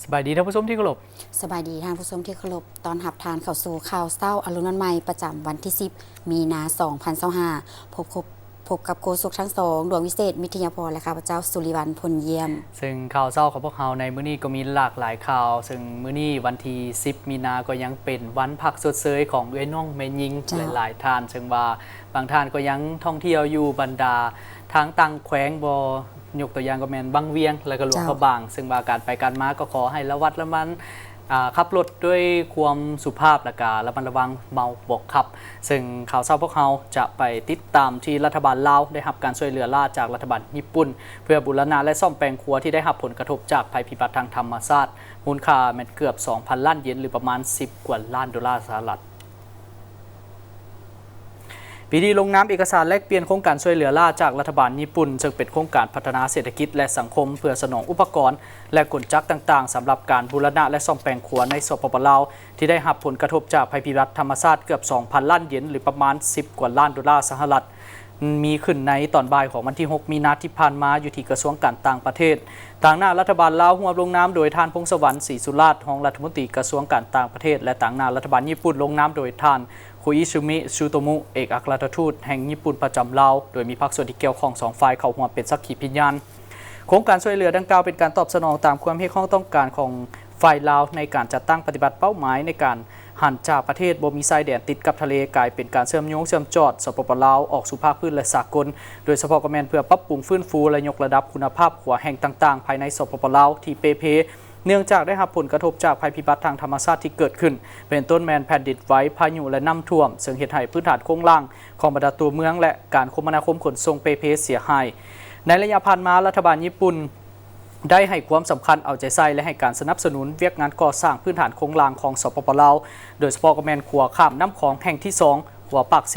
ສະບາຍດີທ່ານຜູ້ຊົມທີ່ເຄົາລົບ. ສະບາຍດີທ່ານຜູ້ຊົມທີ່ເຄົາລົບ. ຕ້ອນຮັບທ່ານເຂົ້າສູ່ຂ່າວເຊົ້າອະລຸນວັນໃໝ່ ປະຈຳວັນທີສິບ ມີນາ ສອງພັນຊາວຫ້າ. ພົບ ພົບກັບໂຄສົກທັງສອງ ດວງວິເສດ ມິດທະຍາພອນ ແລະ ຂ້າພະເຈົ້າ ສຸລິວັນ ພົນຢ້ຽມ. ເຊິ່ງຂ່າວເຊົ້າຂອງພວກເຮົາໃນມື້ນີ້ກໍມີຫຼາກຫຼາຍຂ່າວ, ເຊິ່ງມື້ນີ້ວັນທີສິບ ມີນາ ກໍຍັງເປັນວັນພັກຊົດເຊີຍຂອງເອື້ອຍນ້ອງແມ່ຍິງ ເຈົ້າ ຫຼາຍໆທ່ານ, ເຊິ່ງວ່າບາງທ່ານກໍຍັງທ່ອງທ່ຽວຢູ່ບັນດາທາງຕ່າງແຂວງບໍ ຍົກຕົວຢ່າງກໍແມ່ນວັງວຽງ ແລະ ກໍຫຼວງພະບາງ, ເຈົ້າ ເຊິ່ງວ່າການໄປການມາກໍຂໍໃຫ້ລະມັດລະວັງ ອາ ຂັບລົດດ້ວຍຄວາມສຸພາບ ແລະກະລະມັດລະວັງເມົາບໍ່ຂັບ. ເຊິ່ງຂ່າວເຊົ້າພວກເຮົາຈະໄປຕິດຕາມທີ່ລັດຖະບານລາວໄດ້ຮັບການຊ່ວຍເຫຼືອລ້າຈາກລັດຖະບານຍີ່ປຸ່ນ ເພື່ອບູລະນະ ແລະ ສ້ອມແປງຂົວທີ່ໄດ້ຮັບຜົນກະທົບຈາກໄພພິບັດທາງທຳມະຊາດ ມູນຄ່າແມ່ນເກືອບສອງພັນລ້ານເຢນ ຫຼື ປະມານສິບກວ່າລ້ານໂດລາສະຫະລັດ. ພິທີລົງນາມເອກະສານແລກປ່ຽນໂຄງການຊ່ວຍເຫຼືອລ້າຈາກລັດຖະບານຍີ່ປຸ່ນ, ເຊິ່ງເປັນໂຄງການພັດທະນາເສດຖະກິດ ແລະ ສັງຄົມ ເພື່ອສະໜອງອຸປະກອນ ແລະ ກົນຈັກຕ່າງໆ ສຳລັບການບູລະນະ ແລະ ສ້ອມແປງຂົວໃນ ສປປ ລາວ ທີ່ໄດ້ຮັບຜົນກະທົບຈາກໄພພິບັດທຳມະຊາດເກືອບສອງພັນລ້ານເຢນ ຫຼື ປະມານສິບກວ່າລ້ານໂດລາສະຫະລັດ ມີຂຶ້ນໃນຕອນບ່າຍຂອງວັນທີຫົກ ມີນາ ທີ່ຜ່ານມາ ຢູ່ທີ່ກະຊວງການຕ່າງປະເທດ. ຕາງໜ້າລັດຖະບານລາວ ຮ່ວມລົງນາມໂດຍທ່ານ ພົງສະຫວັນ ສີສຸລາດ ຮອງລັດຖະມົນຕີກະຊວງການຕ່າງປະເທດ ແລະ ຕາງໜ້າລັດຖະບານຍີ່ປຸ່ນ ລົງນາມໂດຍທ່ານ ໂຄອິຊຶມິ ຊູໂຕມຸ ເອກອັກຄະລັດຖະທູດແຫ່ງຍີ່ປຸ່ນປະຈຳລາວ, ໂດຍມີພາກສ່ວນທີ່ກ່ຽວຂ້ອງສອງຝ່າຍເຂົ້າຮ່ວມເປັນສັກຂີພິຍານ. ໂຄງການຊ່ວຍເຫຼືອດັ່ງກ່າວເປັນການຕອບສະໜອງຕາມຄວາມຮຽກຮ້ອງຕ້ອງການຂອງຝ່າຍລາວ ໃນການຈັດຕັ້ງປະຕິບັດເປົ້າໝາຍໃນການຫັນຈາກປະເທດບໍ່ມີຊາຍແດນຕິດກັບທະເລ ກາຍເປັນການເຊື່ອມໂຍງເຊື່ອມຈອດ ສປປ ລາວ ອອກສູ່ພາກພື້ນ ແລະ ສາກົນ, ໂດຍສະເພາະກໍແມ່ນເພື່ອປັບປຸງຟື້ນຟູ ແລະ ຍົກລະດັບຄຸນນະພາບຂົວແຫ່ງຕ່າງໆ ພາຍໃນ ສປປ ລາວ ທີ່ເປ່ເພ ເນື່ອງຈາກໄດ້ຮັບຜົນກະທົບຈາກໄພພິບັດທາງທຳມະຊາດທີ່ເກີດຂຶ້ນ, ເປັນຕົ້ນແມ່ນແຜ່ນດິນໄຫວ, ພາຍຸ ແລະ ນ້ຳຖ້ວມ, ເຊິ່ງເຮັດໃຫ້ພື້ນຖານໂຄງລ່າງຂອງບັນດາຕົວເມືອງ ແລະ ການຄົມມະນາຄົມຂົນສົ່ງເປ່ເພເສຍຫາຍ. ໃນໄລຍະຜ່ານມາ, ລັດຖະບານຍີ່ປຸ່ນໄດ້ໃຫ້ຄວາມສຳຄັນເອົາໃຈໃສ່ ແລະ ໃຫ້ການສະໜັບສະໜູນວຽກງານກໍ່ສ້າງພື້ນຖານໂຄງລ່າງຂອງ ສປປ ລາວ, ໂດຍສະເພາະກໍແມ່ນຂົວຂ້າມນ້ຳຂອງແຫ່ງທີສອງ, ຂົວປາກເຊ,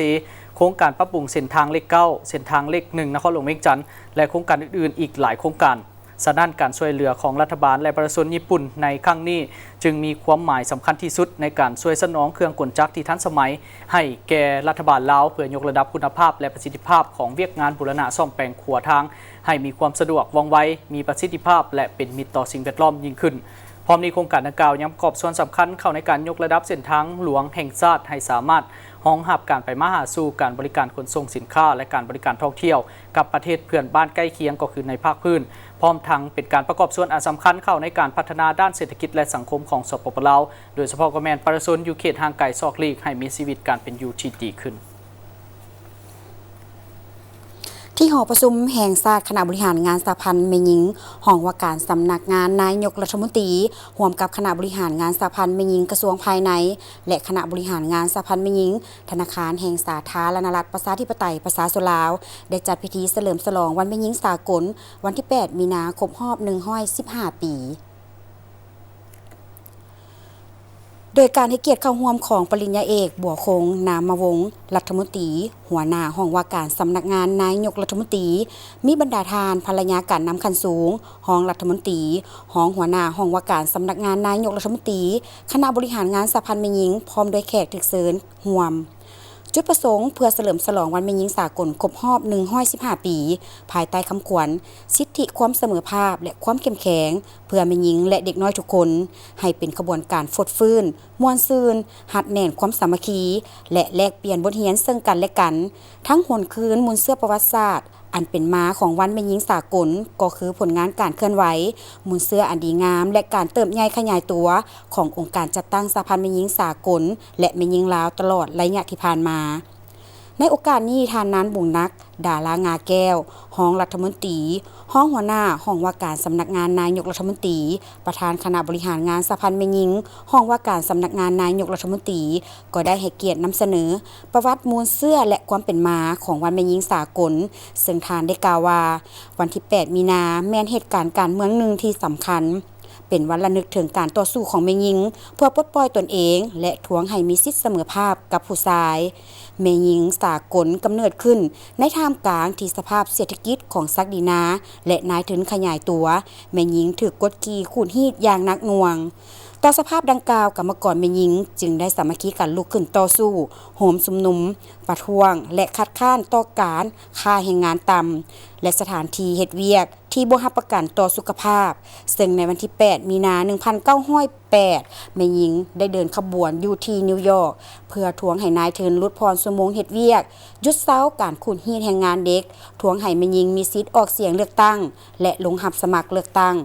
ໂຄງການປັບປຸງເສັ້ນທາງເລກເກົ້າ, ເສັ້ນທາງເລກໜຶ່ງ ນະຄອນຫຼວງວຽງຈັນ ແລະ ໂຄງການອື່ນໆ ອີກຫຼາຍໂຄງການ. ສະນັ້ນ, ການຊ່ວຍເຫຼືອຂອງລັດຖະບານ ແລະ ປະຊາຊົນຍີ່ປຸ່ນໃນຄັ້ງນີ້ ຈຶ່ງມີຄວາມໝາຍສຳຄັນທີ່ສຸດໃນການຊ່ວຍສະໜອງເຄື່ອງກົນຈັກທີ່ທັນສະໄໝໃຫ້ແກ່ລັດຖະບານລາວ ເພື່ອຍົກລະດັບຄຸນນະພາບ ແລະ ປະສິດທິພາບຂອງວຽກງານບູລະນະສ້ອມແປງຂົວທາງ ໃຫ້ມີຄວາມສະດວກ, ວ່ອງໄວ, ມີປະສິດທິພາບ ແລະ ເປັນມິດຕໍ່ສິ່ງແວດລ້ອມຍິ່ງຂຶ້ນ. ພ້ອມນີ້, ໂຄງການດັ່ງກ່າວຍັງປະກອບສ່ວນສຳຄັນເຂົ້າໃນການຍົກລະດັບເສັ້ນທາງຫຼວງແຫ່ງຊາດໃຫ້ສາມາດຮອງຮັບການໄປມາຫາສູ່, ການບໍລິການຂົນສົ່ງສິນຄ້າ ແລະ ການບໍລິການທ່ອງທ່ຽວ ກັບປະເທດເພື່ອນບ້ານໃກ້ຄຽງ ກໍຄືໃນພາກພື້ນ, ພ້ອມທັງເປັນການປະກອບສ່ວນອັນສຳຄັນເຂົ້າໃນການພັດທະນາດ້ານເສດຖະກິດ ແລະ ສັງຄົມຂອງ ສປປ ລາວ, ໂດຍສະເພາະກໍແມ່ນປະຊາຊົນຢູ່ເຂດຫ່າງໄກສອກຫຼີກ ໃຫ້ມີຊີວິດການເປັນຢູ່ທີ່ດີຂຶ້ນ. ທີ່ຫໍປະຊຸມແຫ່ງຊາດ, ຄະນະບໍລິຫານງານສະຫະພັນແມ່ຍິງ, ຫ້ອງວ່າການສຳນັກງານນາຍົກລັດຖະມົນຕີ ຮ່ວມກັບຄະນະບໍລິຫານງານສະຫະພັນແມ່ຍິງກະຊວງພາຍໃນ ແລະ ຄະນະບໍລິຫານງານສະຫະພັນແມ່ຍິງ ທະນາຄານແຫ່ງສາທາລະນະລັດ ປະຊາທິປະໄຕ ປະຊາຊົນລາວ ໄດ້ຈັດພິທີສະເຫຼີມສະຫຼອງວັນແມ່ຍິງສາກົນ ວັນທີແປດ ມີນາ ຄົບຮອບ ໜຶ່ງຮ້ອຍສິບຫ້າປີ ໂດຍການໃຫ້ກຽດເຂົ້າຮ່ວມຂອງປະລິນຍາເອກ ບົວຄົງ ນາມມະວົງ ລັດຖະມົນຕີ, ຫົວໜ້າຫ້ອງວ່າການສຳນັກງານນາຍົກລັດຖະມົນຕີ, ມີບັນດາທ່ານພັນລະຍາການນຳຂັ້ນສູງ, ຮອງລັດຖະມົນຕີ, ຮອງຫົວໜ້າຫ້ອງວ່າການສຳນັກງານນາຍົກລັດຖະມົນຕີ, ຄະນະບໍລິຫານງານສະຫະພັນແມ່ຍິງ ພ້ອມດ້ວຍແຂກຖືກເຊີນຮ່ວມ. ຈຸດປະສົງເພື່ອສະເຫຼີມສະຫຼອງວັນແມ່ຍິງສາກົນຄົບຮອບ ໜຶ່ງຮ້ອຍສິບຫ້າປີ ພາຍໃຕ້ຄຳຂວັນ ສິດທິຄວາມສະເໝີພາບ ແລະ ຄວາມເຂັ້ມແຂງ ເພື່ອແມ່ຍິງ ແລະ ເດັກນ້ອຍທຸກຄົນ, ໃຫ້ເປັນຂະບວນການຟົດຟື້ນ, ມ່ວນຊື່ນ, ຮັດແໜ້ນຄວາມສາມັກຄີ ແລະ ແລກປ່ຽນບົດຮຽນເຊິ່ງກັນ ແລະ ກັນ, ທັງຫວນຄືນມູນເຊື້ອປະຫວັດສາດ ອັນເປັນມາຂອງວັນແມ່ຍິງສາກົນ ກໍຄືຜົນງານການເຄື່ອນໄຫວ, ມູນເຊື້ອອັນດີງາມ ແລະ ການເຕີບໃຫຍ່ຂະຫຍາຍຕົວຂອງອົງການຈັດຕັ້ງສະຫະພັນແມ່ຍິງສາກົນ ແລະ ແມ່ຍິງລາວຕະຫຼອດໄລຍະທີ່ຜ່ານມາ. ໃນໂອກາດນີ້, ທ່ານ ນານ ບຸງນັກ ດາລາງາແກ້ວ ຮອງລັດຖະມົນຕີ, ຮອງຫົວໜ້າຫ້ອງວ່າການສຳນັກງານນາຍົກລັດຖະມົນຕີ, ປະທານຄະນະບໍລິຫານງານສະຫະພັນແມ່ຍິງ, ຫ້ອງວ່າການສຳນັກງານນາຍົກລັດຖະມົນຕີ ກໍໄດ້ໃຫ້ກຽດນຳສະເໜີປະຫວັດມູນເຊື້ອ ແລະ ຄວາມເປັນມາຂອງວັນແມ່ຍິງສາກົນ, ເຊິ່ງທ່ານໄດ້ກ່າວວ່າ ວັນທີແປດ ມີນາ ແມ່ນເຫດການການເມືອງໜຶ່ງທີ່ສຳຄັນ, ເປັນວັນລະນຶກເຖິງການຕໍ່ສູ້ຂອງແມ່ຍິງ ເພື່ອປົດປ່ອຍຕົນເອງ ແລະ ທວງໃຫ້ມີສິດສະເໝີພາບກັບຜູ້ຊາຍ. ແມ່ຍິງສາກົນກຳເນີດຂຶ້ນໃນທ່າມກາງທີ່ສະພາບເສດຖະກິດຂອງສັກດີນາ ແລະ ນາຍທຶນຂະຫຍາຍຕົວ, ແມ່ຍິງຖືກກົດຂີ່ຂູດຮີດຢ່າງໜັກໜ່ວງ. ຕໍ່ສະພາບດັ່ງກ່າວ, ກຳມະກອນແມ່ຍິງຈຶ່ງໄດ້ສາມັກຄີກັນລຸກຂຶ້ນຕໍ່ສູ້, ໂຮມຊຸມນຸມ, ປະທ້ວງ ແລະ ຄັດຄ້ານຕໍ່ການຄ່າແຮງງານຕ່ຳ ແລະ ສະຖານທີ່ເຮັດວຽກທີ່ບໍ່ຮັບປະກັນຕໍ່ສຸຂະພາບ, ເຊິ່ງໃນວັນທີແປດ ມີນາ ໜຶ່ງພັນເກົ້າຮ້ອຍແປດ ແມ່ຍິງໄດ້ເດີນຂະບວນຢູ່ທີ່ນິວຢອກ ເພື່ອທວງໃຫ້ນາຍທຶນຫຼຸດຜ່ອນຊົ່ວໂມງເຮັດວຽກ, ຢຸດເຊົາການຂູດຮີດແຮງງານເດັກ, ທວງໃຫ້ແມ່ຍິງມີສິດອອກສຽງເລືອກຕັ້ງ ແລະ ລົງຮັບສະໝັກເລືອກຕັ້ງ.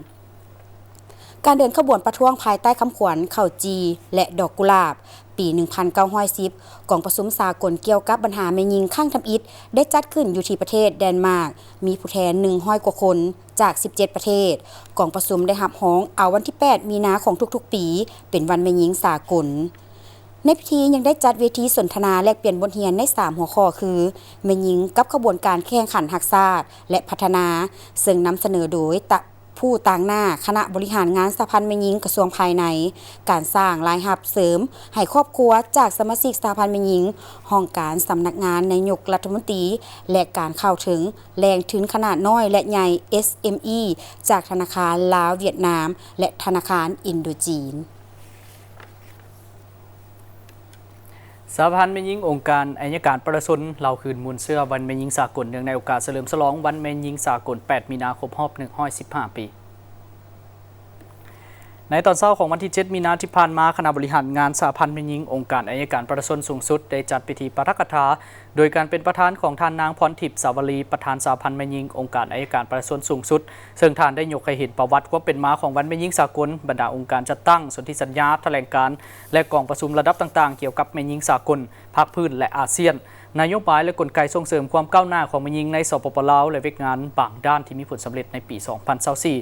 ການເດີນຂະບວນປະທ້ວງພາຍໃຕ້ຄຳຂວັນເຂົ້າຈີ່ ແລະ ດອກກຸຫຼາບ ປີໜຶ່ງພັນເກົ້າຮ້ອຍສິບ ກອງປະຊຸມສາກົນກ່ຽວກັບບັນຫາແມ່ຍິງຄັ້ງທຳອິດ ໄດ້ຈັດຂຶ້ນຢູ່ທີ່ປະເທດແດນມາກ, ມີຜູ້ແທນໜຶ່ງຮ້ອຍກວ່າຄົນຈາກສິບເຈັດປະເທດ. ກອງປະຊຸມໄດ້ຮັບຮອງເອົາວັນທີແປດ ມີນາຂອງທຸກໆປີ ເປັນວັນແມ່ຍິງສາກົນ. ໃນພິທີຍັງໄດ້ຈັດເວທີສົນທະນາແລກປ່ຽນບົດຮຽນໃນສາມຫົວຂໍ້ຄື ແມ່ຍິງກັບຂະບວນການແຂ່ງຂັນຮັກຊາດ ແລະ ພັດທະນາ, ເຊິ່ງນຳສະເໜີໂດຍຕະ ຜູ້ຕາງໜ້າຄະນະບໍລິຫານງານສະຫະພັນແມ່ຍິງກະຊວງພາຍໃນ, ການສ້າງລາຍຮັບເສີມໃຫ້ຄອບຄົວຈາກສະມາຊິກສະຫະພັນແມ່ຍິງ, ຫ້ອງການສຳນັກງານນາຍົກລັດຖະມົນຕີ ແລະ ການເຂົ້າເຖິງແຫຼ່ງທຶນຂະໜາດນ້ອຍ ແລະ ໃຫຍ່ ເອສເອັມອີ ຈາກທະນາຄານລາວຫວຽດນາມ ແລະ ທະນາຄານອິນໂດຈີນ. ສະຫະພັນແມ່ຍິງອົງການໄອຍະການປະຊາຊົນ ເລົ່າຄືນມູນເຊື້ອວັນແມ່ຍິງສາກົນ ເນື່ອງໃນໂອກາດສະເຫຼີມສະຫຼອງວັນແມ່ຍິງສາກົນ ແປດ ມີນາ ຄົບຮອບ ໜຶ່ງຮ້ອຍສິບຫ້າ ປີ. ໃນຕອນເຊົ້າຂອງວັນທີເຈັດ ມີນາທີ່ຜ່ານມາ, ຄະນະບໍລິຫານງານສະຫະພັນແມ່ຍິງອົງການໄອຍະການປະຊາຊົນສູງສຸດ ໄດ້ຈັດພິທີປາຖະກະຖາ ໂດຍການເປັນປະທານຂອງທ່ານນາງ ພອນທິບ ສາວະລີ ປະທານສະຫະພັນແມ່ຍິງອົງການໄອຍະການປະຊາຊົນສູງສຸດ, ເຊິ່ງທ່ານໄດ້ຍົກໃຫ້ເຫັນປະຫວັດຄວາມເປັນມາຂອງວັນແມ່ຍິງສາກົນ, ບັນດາອົງການຈັດຕັ້ງ, ສົນທິສັນຍາ, ຖະແຫຼງການ ແລະ ກອງປະຊຸມລະດັບຕ່າງໆ ກ່ຽວກັບແມ່ຍິງສາກົນ, ພາກພື້ນ ແລະ ອາຊຽນ, ນະໂຍບາຍ ແລະ ກົນໄກສົ່ງເສີມຄວາມກ້າວໜ້າຂອງແມ່ຍິງໃນ ສປປ ລາວ ແລະ ວຽກງານບາງດ້ານທີ່ມີຜົນສຳເລັດໃນປີສອງພັນຊາວສີ່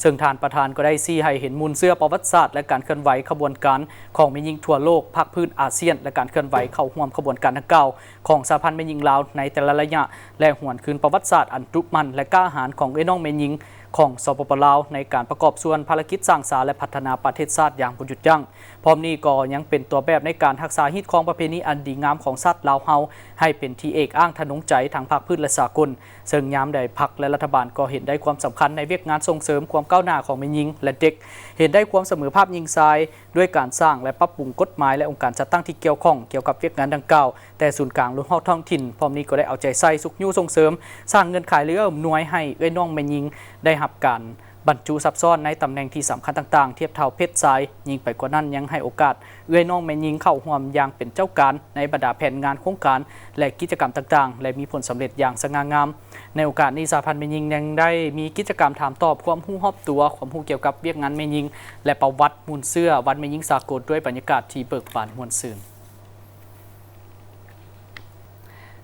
ເຊິ່ງທ່ານປະທານກໍໄດ້ຊີ້ໃຫ້ເຫັນມູນເຊື້ອປະຫວັດສາດ ແລະ ການເຄື່ອນໄຫວຂະບວນການຂອງແມ່ຍິງທົ່ວໂລກ, ພາກພື້ນອາຊຽນ ແລະ ການເຄື່ອນໄຫວເຂົ້າຮ່ວມຂະບວນການດັ່ງກ່າວ ຂອງສະຫະພັນແມ່ຍິງລາວໃນແຕ່ລະໄລຍະ ແລະ ຫວນຄືນປະຫວັດສາດອັນດຸໝັ່ນ ແລະ ກ້າຫານຂອງເອື້ອຍນ້ອງແມ່ຍິງຂອງ ສປປ ລາວ ໃນການປະກອບສ່ວນພາລະກິດສ້າງສາ ແລະ ພັດທະນາປະເທດຊາດຢ່າງບໍ່ຢຸດຢັ້ງ. ພ້ອມນີ້ກໍຍັງເປັນຕົວແບບໃນການຮັກສາຮີດຄອງປະເພນີອັນດີງາມຂອງຊາດລາວເຮົາ ໃຫ້ເປັນທີ່ເອກອ້າງທະນົງໃຈທັງພາກພື້ນ ແລະ ສາກົນ, ເຊິ່ງຍາມໃດພັກ ແລະ ລັດຖະບານກໍເຫັນໄດ້ຄວາມສຳຄັນໃນວຽກງານສົ່ງເສີມຄວາມກ້າວໜ້າຂອງແມ່ຍິງ ແລະ ເດັກ, ເຫັນໄດ້ຄວາມສະເໝີພາບຍິງຊາຍ ດ້ວຍການສ້າງ ແລະ ປັບປຸງກົດໝາຍ ແລະ ອົງການຈັດຕັ້ງທີ່ກ່ຽວຂ້ອງກ່ຽວກັບວຽກງານດັ່ງກ່າວ ແຕ່ສູນກາງລົງຮອດທ້ອງຖິ່ນ. ພ້ອມນີ້ກໍໄດ້ເອົາໃຈໃສ່ຊຸກຍູ້ສົ່ງເສີມ, ສ້າງເງື່ອນໄຂ ແລະ ເອື້ອອຳນວຍໃຫ້ເອື້ອຍນ້ອງແມ່ຍິງໄດ້ຮັບການບັນຈຸຊັບຊ້ອນໃນຕຳແໜ່ງທີ່ສຳຄັນຕ່າງໆ ທຽບເທົ່າເພດຊາຍ. ຍິ່ງໄປກວ່ານັ້ນ, ຍັງໃຫ້ໂອກາດເອື້ອຍນ້ອງແມ່ຍິງເຂົ້າຮ່ວມຢ່າງເປັນເຈົ້າການໃນບັນດາແຜນງານ, ໂຄງການ ແລະ ກິດຈະກຳຕ່າງໆ ແລະ ມີຜົນສຳເລັດຢ່າງສະຫງ່າງາມ. ໃນໂອກາດນີ້, ສະຫະພັນແມ່ຍິງຍັງໄດ້ມີກິດຈະກຳຖາມຕອບຄວາມຮູ້ຮອບຕົວ, ຄວາມຮູ້ກ່ຽວກັບວຽກງານແມ່ຍິງ ແລະ ປະຫວັດມູນເຊື້ອວັນແມ່ຍິງສາກົນ ດ້ວຍບັນຍາກາດທີ່ເບີກບານມ່ວນຊື່ນ.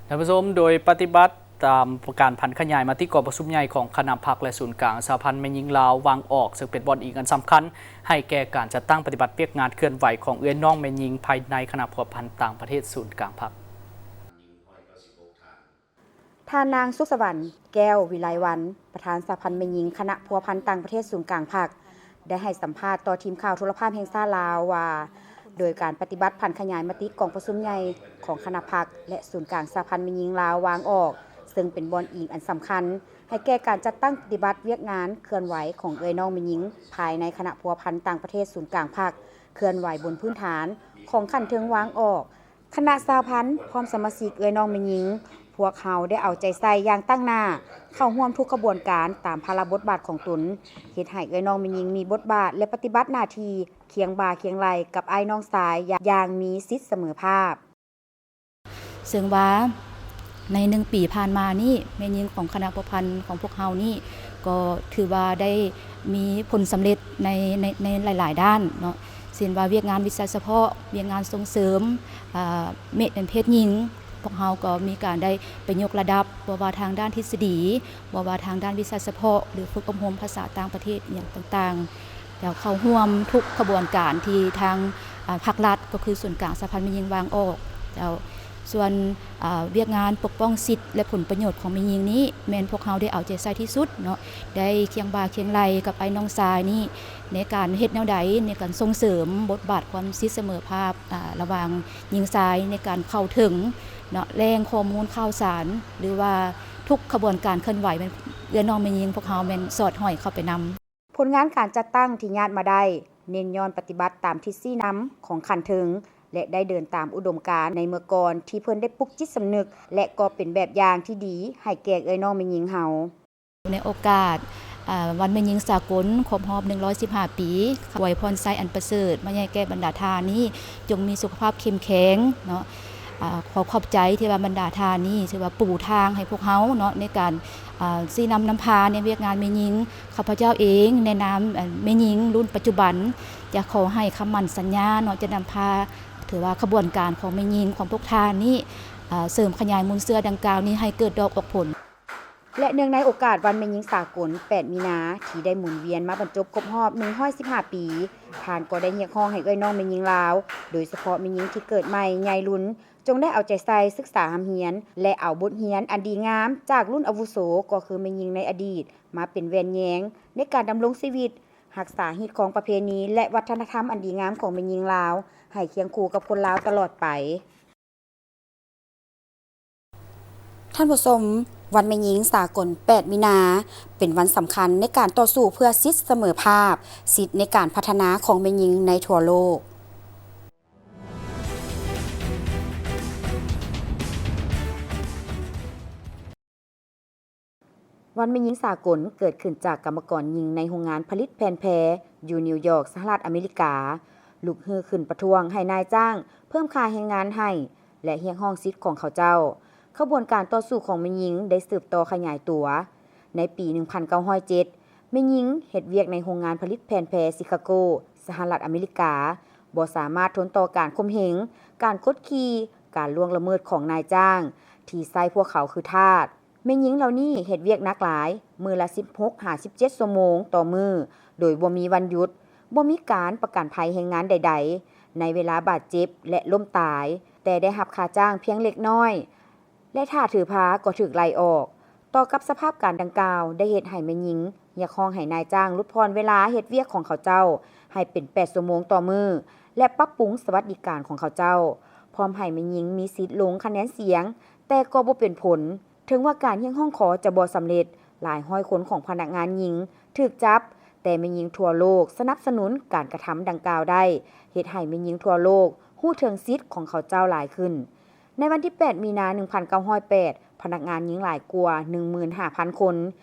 ທ່ານຜູ້ຊົມ, ໂດຍປະຕິບັດຕາມການຜັນຂະຫຍາຍມະຕິກອງປະຊຸມໃຫຍ່ຂອງຄະນະພັກ ແລະ ສູນກາງສະຫະພັນແມ່ຍິງລາວວາງອອກ, ເຊິ່ງເປັນບ່ອນອີງອັນສຳຄັນໃຫ້ແກ່ການຈັດຕັ້ງປະຕິບັດວຽກງານເຄື່ອນໄຫວຂອງເອື້ອຍນ້ອງແມ່ຍິງພາຍໃນຄະນະພົວພັນຕ່າງປະເທດສູນກາງພັກ. ທ່ານນາງ ສຸກສະຫວັນ ແກ້ວວິໄລວັນ ປະທານສະຫະພັນແມ່ຍິງຄະນະພົວພັນຕ່າງປະເທດສູນກາງພັກ ໄດ້ໃຫ້ສຳພາດຕໍ່ທີມຂ່າວໂທລະພາບແຫ່ງຊາດລາວວ່າ, ໂດຍການປະຕິບັດຜັນຂະຫຍາຍມະຕິກອງປະຊຸມໃຫຍ່ຂອງຄະນະພັກ ແລະ ສູນກາງສະຫະພັນແມ່ຍິງລາວວາງອອກ, ເຊິ່ງເປັນບ່ອນອີງອັນສຳຄັນໃຫ້ແກ່ການຈັດຕັ້ງປະຕິບັດວຽກງານເຄື່ອນໄຫວຂອງເອື້ອຍນ້ອງແມ່ຍິງພາຍໃນຄະນະພົວພັນຕ່າງປະເທດສູນກາງພັກ ເຄື່ອນໄຫວບົນພື້ນຖານຂອງຂັ້ນເທິງວາງອອກ, ຄະນະສະຫະພັນ ພ້ອມສະມາຊິກເອື້ອຍນ້ອງແມ່ຍິງ, ພວກເຮົາໄດ້ເອົາໃຈໃສ່ຢ່າງຕັ້ງໜ້າ, ເຂົ້າຮ່ວມທຸກຂະບວນການຕາມພາລະບົດບາດຂອງຕົນ, ເຮັດໃຫ້ເອື້ອຍນ້ອງແມ່ຍິງມີບົດບາດ ແລະ ປະຕິບັດໜ້າທີ່ຄຽງບ່າຄຽງໄຫຼ່ກັບອ້າຍນ້ອງຊາຍຢ່າງມີສິດສະເໝີພາບ. ເຊິ່ງວ່າໃນໜຶ່ງປີຜ່ານມານີ້, ແມ່ຍິງຂອງຄະນະພົວພັນຂອງພວກເຮົານີ້ ກໍຖືວ່າໄດ້ມີຜົນສຳເລັດໃນ, ໃນ, ໃນຫຼາຍໆດ້ານເນາະ, ເຊັ່ນວ່າວຽກງານວິຊາສະເພາະ, ວຽກງານສົ່ງເສີມ, ອາ, ເມ-, ເພດຍິງ, ພວກເຮົາກໍມີການໄດ້ໄປຍົກລະດັບ, ບໍ່ວ່າທາງດ້ານທິດສະດີ, ບໍ່ວ່າທາງດ້ານວິຊາສະເພາະ ຫຼື ຝຶກອົບຮົມພາສາຕ່າງປະເທດອີ່ຫຍັງຕ່າງໆ, ແລ້ວເຂົ້າຮ່ວມທຸກຂະບວນການທີ່ທາງ, ອາ, ພາກລັດ ກໍຄືສູນກາງສະຫະພັນແມ່ຍິງວາງອອກ, ແລ້ວ ສ່ວນ, ອາ, ວຽກງານປົກປ້ອງສິດ ແລະ ຜົນປະໂຫຍດຂອງແມ່ຍິງນີ້ ແມ່ນພວກເຮົາໄດ້ເອົາໃຈໃສ່ທີ່ສຸດເນາະ, ໄດ້ຄຽງບ່າຄຽງໄຫຼ່ກັບອ້າຍນ້ອງຊາຍນີ້ ໃນການເຮັດແນວໃດ ໃນການສົ່ງເສີມບົດບາດຄວາມສິດສະເໝີພາບ, ອາ, ລະຫວ່າງຍິງຊາຍ ໃນການເຂົ້າເຖິງເນາະ ແຫຼ່ງຂໍ້ມູນຂ່າວສານ ຫຼືວ່າທຸກຂະບວນການເຄື່ອນໄຫວ ແມ່ນເອື້ອຍນ້ອງແມ່ຍິງພວກເຮົາແມ່ນສອດຫ້ອຍເຂົ້າໄປນຳ. ຜົນງານການຈັດຕັ້ງທີ່ຍາດມາໄດ້ ເນັ້ນຍ້ອນປະຕິບັດຕາມທິດຊີ້ນຳຂອງຂັ້ນເທິງ ແລະ ໄດ້ເດີນຕາມອຸດົມການໃນເມື່ອກ່ອນ ທີ່ເພິ່ນໄດ້ປຸກຈິດສຳນຶກ ແລະ ກໍເປັນແບບຢ່າງທີ່ດີໃຫ້ແກ່ເອື້ອຍນ້ອງແມ່ຍິງເຮົາ. ໃນໂອກາດ ອາ ວັນແມ່ຍິງສາກົນຄົບຮອບໜຶ່ງຮ້ອຍສິບຫ້າປີ ອວຍພອນໄຊອັນປະເສີດມາໃຫ້ແກ່ບັນດາທ່ານນີ້ ຈົ່ງມີສຸຂະພາບເຂັ້ມແຂງເນາະ. ອາ ຂໍຂອບໃຈທີ່ວ່າບັນດາທ່ານນີ້ຖືວ່າປູທາງໃຫ້ພວກເຮົາເນາະ ໃນການ ອາ ຊີ້ນຳນຳພາໃນວຽກງານແມ່ຍິງ. ຂ້າພະເຈົ້າເອງໃນນາມ ອາ ແມ່ຍິງລຸ້ນປັດຈຸບັນ ຈະຂໍໃຫ້ຄຳໝັ້ນສັນຍາເນາະ ຈະນຳພາ ຖືວ່າຂະບວນການຂອງແມ່ຍິງຂອງພວກທ່ານນີ້ ອາ ເສີມຂະຫຍາຍມູນເຊື້ອດັ່ງກ່າວນີ້ໃຫ້ເກີດດອກອອກຜົນ. ແລະ ເນື່ອງໃນໂອກາດວັນແມ່ຍິງສາກົນແປດມີນາ ທີ່ໄດ້ໝູນວຽນມາບັນຈົບຄົບຮອບໜຶ່ງຮ້ອຍສິບຫ້າປີ, ທ່ານກໍໄດ້ຮຽກຮ້ອງໃຫ້ເອື້ອຍນ້ອງແມ່ຍິງລາວ, ໂດຍສະເພາະແມ່ຍິງທີ່ເກີດໃໝ່ໃຫຍ່ລຸນ, ຈົ່ງໄດ້ເອົາໃຈໃສ່ສຶກສາຮ່ຳຮຽນ ແລະ ເອົາບົດຮຽນອັນດີງາມຈາກລຸ້ນອາວຸໂສ ກໍຄືແມ່ຍິງໃນອະດີດ ມາເປັນແວ່ນແຍງໃນການດຳລົງຊີວິດ, ຮັກສາຮີດຄອງປະເພນີ ແລະ ວັດທະນະທຳອັນດີງາມຂອງແມ່ຍິງລາວ ໃຫ້ຄຽງຄູ່ກັບຄົນລາວຕະຫຼອດໄປ. ທ່ານຜູ້ຊົມ, ວັນແມ່ຍິງສາກົນແປດມີນາ ເປັນວັນສຳຄັນໃນການຕໍ່ສູ້ເພື່ອສິດສະເໝີພາບ, ສິດໃນການພັດທະນາຂອງແມ່ຍິງໃນທົ່ວໂລກ. ວັນແມ່ຍິງສາກົນເກີດຂຶ້ນຈາກກຳມະກອນຍິງໃນໂຮງງານຜະລິດແຜ່ນແພຢູ່ນິວຢອກ ສະຫະລັດອາເມລິກາ ລຸກຮືຂຶ້ນປະທ້ວງໃຫ້ນາຍຈ້າງເພີ່ມຄ່າແຮງງານໃຫ້ ແລະ ຮຽກຮ້ອງສິດຂອງເຂົາເຈົ້າ. ຂະບວນການຕໍ່ສູ້ຂອງແມ່ຍິງໄດ້ສືບຕໍ່ຂະຫຍາຍຕົວ. ໃນປີໜຶ່ງພັນເກົ້າຮ້ອຍເຈັດ ແມ່ຍິງເຮັດວຽກໃນໂຮງງານຜະລິດແຜ່ນແພຊິຄາໂກ ສະຫະລັດອາເມລິກາ ບໍ່ສາມາດທົນຕໍ່ການຂົ່ມເຫງ, ການກົດຂີ່, ການລ່ວງລະເມີດຂອງນາຍຈ້າງ ທີ່ໃຊ້ພວກເຂົາຄືທາດ. ແມ່ຍິງເຫຼົ່ານີ້ເຮັດວຽກໜັກຫຼາຍ, ມື້ລະສິບຫົກຫາສິບເຈັດຊົ່ວໂມງຕໍ່ມື້ ໂດຍບໍ່ມີວັນຢຸດ, ບໍ່ມີການປະກັນໄພແຮງງານໃດໆ ໃນເວລາບາດເຈັບ ແລະ ລົ້ມຕາຍ, ແຕ່ໄດ້ຮັບຄ່າຈ້າງພຽງເລັກນ້ອຍ ແລະ ຖ້າຖືພາກໍຖືກໄລ່ອອກ. ຕໍ່ກັບສະພາບການດັ່ງກ່າວ ໄດ້ເຮັດໃຫ້ແມ່ຍິງຮຽກຮ້ອງໃຫ້ນາຍຈ້າງຫຼຸດຜ່ອນເວລາເຮັດວຽກຂອງເຂົາເຈົ້າໃຫ້ເປັນແປດຊົ່ວໂມງຕໍ່ມື້ ແລະ ປັບປຸງສະຫວັດດີການຂອງເຂົາເຈົ້າ, ພ້ອມໃຫ້ແມ່ຍິງມີສິດລົງຄະແນນສຽງ, ແຕ່ກໍບໍ່ເປັນຜົນ. ເຖິງວ່າການຮຽກຮ້ອງຂໍຈະບໍ່ສຳເລັດ, ຫຼາຍຮ້ອຍຄົນຂອງພະນັກງານຍິງຖືກຈັບ, ແຕ່ແມ່ຍິງທົ່ວໂລກສະໜັບສະໜູນການກະທຳດັ່ງກ່າວໄດ້ ເຮັດໃຫ້ແມ່ຍິງທົ່ວໂລກຮູ້ເຖິງສິດຂອງເຂົາເຈົ້າຫຼາຍຂຶ້ນ. ໃນວັນທີແປດມີນາໜຶ່ງພັນເກົ້າຮ້ອຍແປດ ພະນັກງານຍິງຫຼາຍກວ່າໜຶ່ງໝື່ນຫ້າພັນຄົນ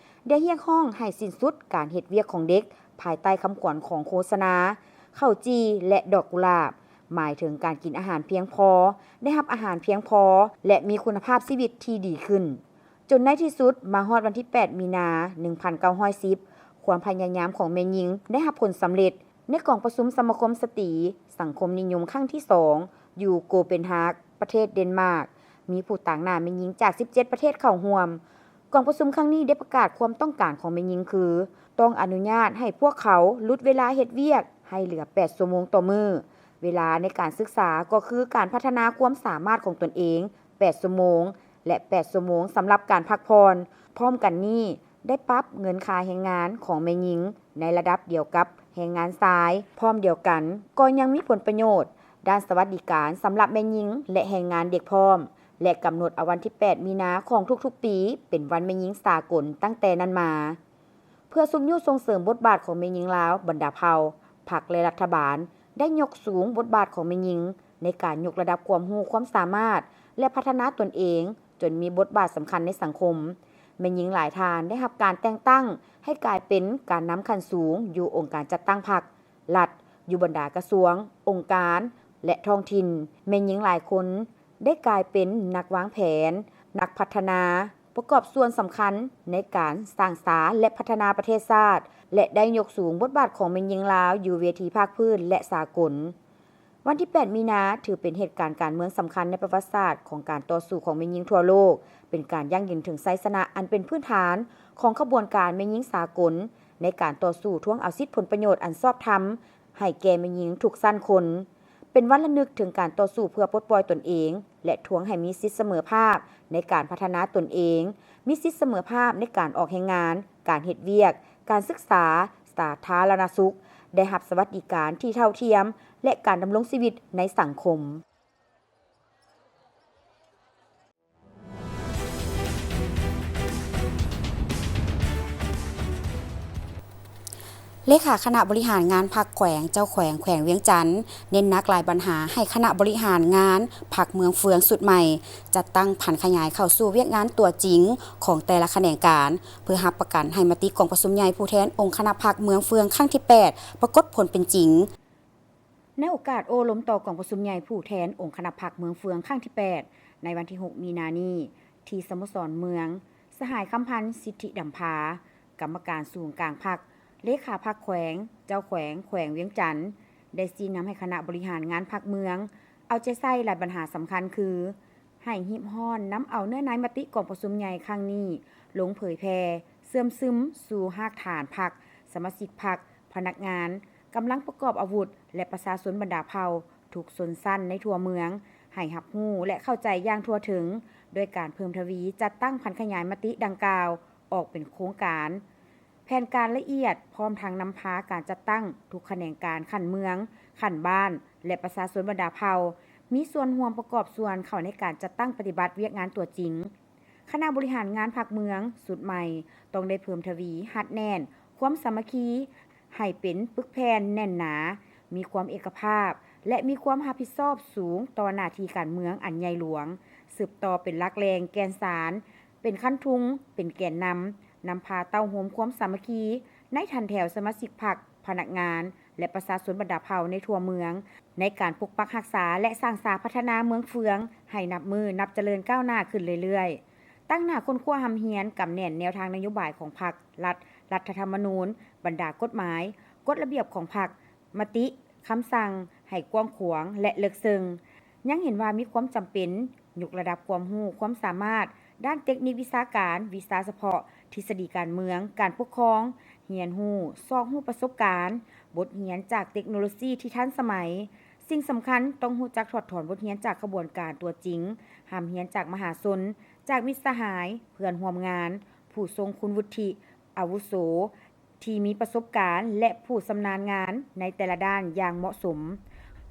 ໄດ້ຮຽກຮ້ອງໃຫ້ສິ້ນສຸດການເຮັດວຽກຂອງເດັກ ພາຍໃຕ້ຄຳຂວັນຂອງໂຄສະນາ ເຂົ້າຈີ່ ແລະ ດອກກຸຫຼາບ, ໝາຍເຖິງການກິນອາຫານພຽງພໍ, ໄດ້ຮັບອາຫານພຽງພໍ ແລະ ມີຄຸນນະພາບຊີວິດທີ່ດີຂຶ້ນ. ຈົນໃນທີ່ສຸດ, ມາຮອດວັນທີແປດມີນາໜຶ່ງພັນເກົ້າຮ້ອຍສິບ ຄວາມພະຍາຍາມຂອງແມ່ຍິງໄດ້ຮັບຜົນສຳເລັດ. ໃນກອງປະຊຸມສະມາຄົມສະຕີສັງຄົມນິຍົມຄັ້ງທີສອງ ຢູ່ໂກເປນຮາກ ປະເທດເດນມາກ ມີຜູ້ຕາງໜ້າແມ່ຍິງຈາກສິບເຈັດປະເທດເຂົ້າຮ່ວມ. ກອງປະຊຸມຄັ້ງນີ້ໄດ້ປະກາດຄວາມຕ້ອງການຂອງແມ່ຍິງຄື ຕ້ອງອະນຸຍາດໃຫ້ພວກເຂົາຫຼຸດເວລາເຮັດວຽກໃຫ້ເຫຼືອແປດຊົ່ວໂມງຕໍ່ມື້. ເວລາໃນການສຶກສາກໍຄືການພັດທະນາຄວາມສາມາດຂອງຕົນເອງແປດຊົ່ວໂມງ ແລະ ແປດຊົ່ວໂມງສຳລັບການພັກຜ່ອນ. ພ້ອມກັນນີ້ ໄດ້ປັບເງິນຄ່າແຮງງານຂອງແມ່ຍິງໃນລະດັບດຽວກັບແຮງງານຊາຍ. ພ້ອມດຽວກັນ ກໍຍັງມີຜົນປະໂຫຍດດ້ານສະຫວັດດີການສຳລັບແມ່ຍິງ ແລະ ແຮງງານເດັກພ້ອມ ແລະ ກຳນົດເອົາວັນທີແປດມີນາຂອງທຸກໆປີ ເປັນວັນແມ່ຍິງສາກົນຕັ້ງແຕ່ນັ້ນມາ. ເພື່ອຊຸກຍູ້ສົ່ງເສີມບົດບາດຂອງແມ່ຍິງລາວ, ບັນດາເຜົ່າ, ພັກ ແລະ ລັດຖະບານ ໄດ້ຍົກສູງບົດບາດຂອງແມ່ຍິງ ໃນການຍົກລະດັບຄວາມຮູ້ຄວາມສາມາດ ແລະ ພັດທະນາຕົນເອງ ຈົນມີບົດບາດສຳຄັນໃນສັງຄົມ. ແມ່ຍິງຫຼາຍທ່ານໄດ້ຮັບການແຕ່ງຕັ້ງໃຫ້ກາຍເປັນການນຳຂັ້ນສູງຢູ່ອົງການຈັດຕັ້ງພັກ, ລັດ, ຢູ່ບັນດາກະຊວງ, ອົງການ ແລະ ທ້ອງຖິ່ນ. ແມ່ຍິງຫຼາຍຄົນໄດ້ກາຍເປັນນັກວາງແຜນ, ນັກພັດທະນາ, ປະກອບສ່ວນສຳຄັນໃນການສ້າງສາ ແລະ ພັດທະນາປະເທດຊາດ ແລະ ໄດ້ຍົກສູງບົດບາດຂອງແມ່ຍິງລາວຢູ່ເວທີພາກພື້ນ ແລະ ສາກົນ. ວັນທີແປດມີນາ ຖືເປັນເຫດການການເມືອງສຳຄັນໃນປະຫວັດສາດຂອງການຕໍ່ສູ້ຂອງແມ່ຍິງທົ່ວໂລກ, ເປັນການຢັ້ງຢືນເຖິງໄຊຊະນະອັນເປັນພື້ນຖານຂອງຂະບວນການແມ່ຍິງສາກົນ ໃນການຕໍ່ສູ້ທວງເອົາສິດຜົນປະໂຫຍດອັນຊອບທຳໃຫ້ແກ່ແມ່ຍິງທຸກຊັ້ນຄົນ. ເປັນວັນລະນຶກເຖິງການຕໍ່ສູ້ເພື່ອປົດປ່ອຍຕົນເອງ ແລະ ທວງໃຫ້ມີສິດສະເໝີພາບໃນການພັດທະນາຕົນເອງ, ມີສິດສະເໝີພາບໃນການອອກແຮງງານ, ການເຮັດວຽກ, ການສຶກສາ, ສາທາລະນະສຸກ, ໄດ້ຮັບສະຫວັດດີການທີ່ເທົ່າທຽມ ແລະ ການດຳລົງຊີວິດໃນສັງຄົມ. ເລຂາຄະນະບໍລິຫານງານພັກແຂວງ, ເຈົ້າແຂວງແຂວງວຽງຈັນ ເນັ້ນໜັກຫຼາຍບັນຫາໃຫ້ຄະນະບໍລິຫານງານພັກເມືອງເຟືອງຊຸດໃໝ່ ຈັດຕັ້ງຜັນຂະຫຍາຍເຂົ້າສູ່ວຽກງານຕົວຈິງຂອງແຕ່ລະຂະແໜງການ ເພື່ອຮັບປະກັນໃຫ້ມະຕິກອງປະຊຸມໃຫຍ່ຜູ້ແທນອົງຄະນະພັກເມືອງເຟືອງຄັ້ງທີແປດ ປາກົດຜົນເປັນຈິງ. ໃນໂອກາດໂອ້ລົມຕໍ່ກອງປະຊຸມໃຫຍ່ຜູ້ແທນອົງຄະນະພັກເມືອງເຟືອງຄັ້ງທີແປດ ໃນວັນທີຫົກ ມີນານີ້ ທີ່ສະໂມສອນເມືອງ, ສະຫາຍ ຄຳພັນ ສິດທິດຳພາ ກຳມະການສູນກາງພັກ, ເລຂາພັກແຂວງ, ເຈົ້າແຂວງແຂວງວຽງຈັນ ໄດ້ຊີ້ນຳໃຫ້ຄະນະບໍລິຫານງານພັກເມືອງ ເອົາໃຈໃສ່ຫຼາຍບັນຫາສຳຄັນຄື ໃຫ້ຮີບຮ້ອນນຳເອົາເນື້ອໃນມະຕິກອງປະຊຸມໃຫຍ່ຄັ້ງນີ້ ລົງເຜີຍແຜ່, ເຊື່ອມຊຶມສູ່ຮາກຖານພັກ, ສະມາຊິກພັກ, ພະນັກງານ, ກຳລັງປະກອບອາວຸດ ແລະ ປະຊາຊົນບັນດາເຜົ່າທຸກຊົນຊັ້ນໃນທົ່ວເມືອງ ໃຫ້ຮັບຮູ້ ແລະ ເຂົ້າໃຈຢ່າງທົ່ວເຖິງ ດ້ວຍການເພີ່ມທະວີຈັດຕັ້ງຜັນຂະຫຍາຍມະຕິດັ່ງກ່າວອອກເປັນໂຄງການ, ແຜນການລະອຽດ, ພ້ອມທັງນຳພາການຈັດຕັ້ງທຸກຂະແໜງການຂັ້ນເມືອງ, ຂັ້ນບ້ານ ແລະ ປະຊາຊົນບັນດາເຜົ່າ ມີສ່ວນຮ່ວມປະກອບສ່ວນເຂົ້າໃນການຈັດຕັ້ງປະຕິບັດວຽກງານຕົວຈິງ. ຄະນະບໍລິຫານງານພັກເມືອງຊຸດໃໝ່ ຕ້ອງໄດ້ເພີ່ມທະວີຮັດແໜ້ນຄວາມສາມັກຄີ ໃຫ້ເປັນປຶກແຜ່ນແໜ້ນໜາ, ມີຄວາມເອກະພາບ ແລະ ມີຄວາມຮັບຜິດຊອບສູງຕໍ່ໜ້າທີ່ການເມືອງອັນໃຫຍ່ຫຼວງ, ສືບຕໍ່ເປັນຫຼັກແຫຼ່ງແກ່ນສານ, ເປັນຄັນທຸງ, ເປັນແກນນຳ, ນຳພາເຕົ້າໂຮມຄວາມສາມັກຄີໃນຖັນແຖວສະມາຊິກພັກ, ພະນັກງານ ແລະ ປະຊາຊົນບັນດາເຜົ່າໃນທົ່ວເມືອງ ໃນການປົກປັກຮັກສາ ແລະ ສ້າງສາພັດທະນາເມືອງເຟືອງໃຫ້ນັບມື້ນັບຈະເລີນກ້າວໜ້າຂຶ້ນເລື້ອຍໆ. ຕັ້ງໜ້າຄົ້ນຄວ້າຮ່ຳຮຽນ, ກຳແໜ້ນແນວທາງນະໂຍບາຍຂອງພັກ, ລັດ, ລັດຖະທຳມະນູນ, ບັນດາກົດໝາຍ, ກົດລະບຽບຂອງພັກ, ມະຕິ, ຄຳສັ່ງໃຫ້ກວ້າງຂວາງ ແລະ ເລິກເຊິ່ງ. ຍັງເຫັນວ່າມີຄວາມຈຳເປັນຍົກລະດັບຄວາມຮູ້ຄວາມສາມາດດ້ານເຕັກນິກວິຊາການ, ວິຊາສະເພາະ, ທິດສະດີການເມືອງ, ການປົກຄອງ, ຮຽນຮູ້, ຊອກຮູ້ປະສົບການ, ບົດຮຽນຈາກເຕັກໂນໂລຊີທີ່ທັນສະໄໝ. ສິ່ງສຳຄັນ, ຕ້ອງຮູ້ຈັກຖອດຖອນບົດຮຽນຈາກຂະບວນການຕົວຈິງ, ຮ່ຳຮຽນຈາກມະຫາຊົນ, ຈາກມິດສະຫາຍ, ເພື່ອນຮ່ວມງານ, ຜູ້ຊົງຄຸນວຸດທິ, ອາວຸໂສ, ທີ່ມີປະສົບການ ແລະ ຜູ້ຊຳນານງານໃນແຕ່ລະດ້ານຢ່າງເໝາະສົມ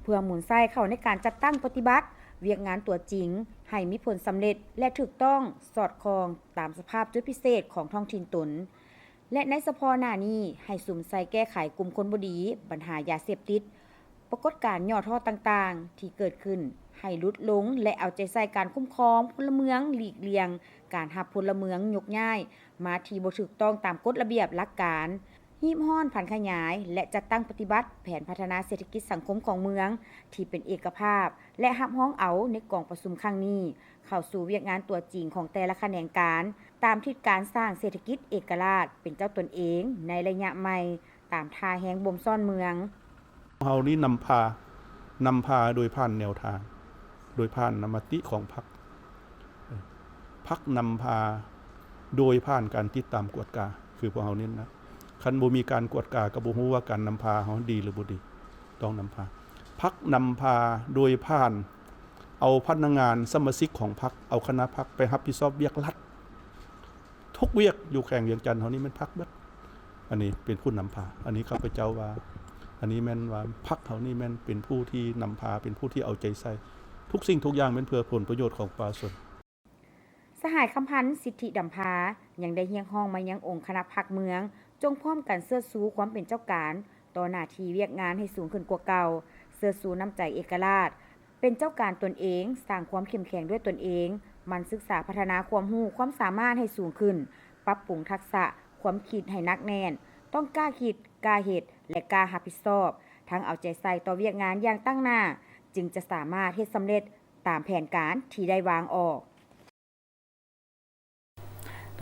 ເພື່ອໝູນໃຊ້ເຂົ້າໃນການຈັດຕັ້ງປະຕິບັດວຽກງານຕົວຈິງ ໃຫ້ມີຜົນສຳເລັດ ແລະ ຖືກຕ້ອງສອດຄ່ອງຕາມສະພາບຈຸດພິເສດຂອງທ້ອງຖິ່ນຕົນ ແລະ ໃນສະເພາະໜ້ານີ້ ໃຫ້ສຸມໃສ່ແກ້ໄຂກຸ່ມຄົນບໍ່ດີ, ບັນຫາຢາເສບຕິດ, ປາກົດການຫຍໍ້ທໍ້ຕ່າງໆທີ່ເກີດຂຶ້ນໃຫ້ຫຼຸດລົງ ແລະ ເອົາໃຈໃສ່ການຄຸ້ມຄອງພົນລະເມືອງ, ຫຼີກລ່ຽງການຮັບພົນລະເມືອງຍົກຍ້າຍ ມາທີ່ບໍ່ຖືກຕ້ອງຕາມກົດລະບຽບຫຼັກການ, ຮີບຮ້ອນຜັນຂະຫຍາຍ ແລະ ຈັດຕັ້ງປະຕິບັດແຜນພັດທະນາເສດຖະກິດສັງຄົມຂອງເມືອງທີ່ເປັນເອກະພາບ ແລະ ຮັບຮອງເອົາໃນກອງປະຊຸມຄັ້ງນີ້ ເຂົ້າສູ່ວຽກງານຕົວຈິງຂອງແຕ່ລະຂະແໜງການ ຕາມທິດການສ້າງເສດຖະກິດເອກະລາດເປັນເຈົ້າຕົນເອງໃນໄລຍະໃໝ່ ຕາມທ່າແຮງບົ່ມຊ້ອນເມືອງ. ເຮົານີ້ນຳພາ, ນຳພາໂດຍຜ່ານແນວທາງ, ໂດຍຜ່ານມະຕິຂອງພັກ. ພັກນຳພາໂດຍຜ່ານການຕິດຕາມກວດກາ ຄືພວກເຮົາເນັ້ນນະ. ຄັນບໍ່ມີການກວດກາກໍບໍ່ຮູ້ວ່າການນຳພາເຮົາດີຫຼືບໍ່ດີ. ຕ້ອງນຳພາ, ພັກນຳພາໂດຍຜ່ານເອົາພະນັກງານສະມາຊິກຂອງພັກ, ເອົາຄະນະພັກໄປຮັບຜິດຊອບວຽກລັດ. ທຸກວຽກຢູ່ແຂວງວຽງຈັນເຮົານີ້ແມ່ນພັກເບິດ. ອັນນີ້ເປັນຜູ້ນຳພາ, ອັນນີ້ຂ້າພະເຈົ້າວ່າ ອັນນີ້ແມ່ນວ່າພັກເຮົານີ້ແມ່ນເປັນຜູ້ທີ່ນຳພາ, ເປັນຜູ້ທີ່ເອົາໃຈໃສ່. ທຸກສິ່ງທຸກຢ່າງແມ່ນເພື່ອຜົນປະໂຫຍດຂອງປະຊາຊົນ. ສະຫາຍ ຄຳພັນ ສິດທິດຳພາ ຍັງໄດ້ຮຽກຮ້ອງມາຍັງອົງຄະນະພັກເມືອງ ຈົ່ງພ້ອມກັນເຊີດຊູຄວາມເປັນເຈົ້າການຕໍ່ໜ້າທີ່ວຽກງານໃຫ້ສູງຂຶ້ນກວ່າເກົ່າ, ເຊີດຊູນ້ຳໃຈເອກະລາດ ເປັນເຈົ້າການຕົນເອງ, ສ້າງຄວາມເຂັ້ມແຂງດ້ວຍຕົນເອງ, ໝັ່ນສຶກສາພັດທະນາຄວາມຮູ້ຄວາມສາມາດໃຫ້ສູງຂຶ້ນ, ປັບປຸງທັກສະຄວາມຄິດໃຫ້ໜັກແໜ້ນ, ຕ້ອງກ້າຄິດ, ກ້າເຮັດ ແລະ ກ້າຮັບຜິດຊອບ, ທັງເອົາໃຈໃສ່ຕໍ່ວຽກງານຢ່າງຕັ້ງໜ້າ, ຈຶ່ງຈະສາມາດເຮັດສຳເລັດຕາມແຜນການທີ່ໄດ້ວາງອອກ.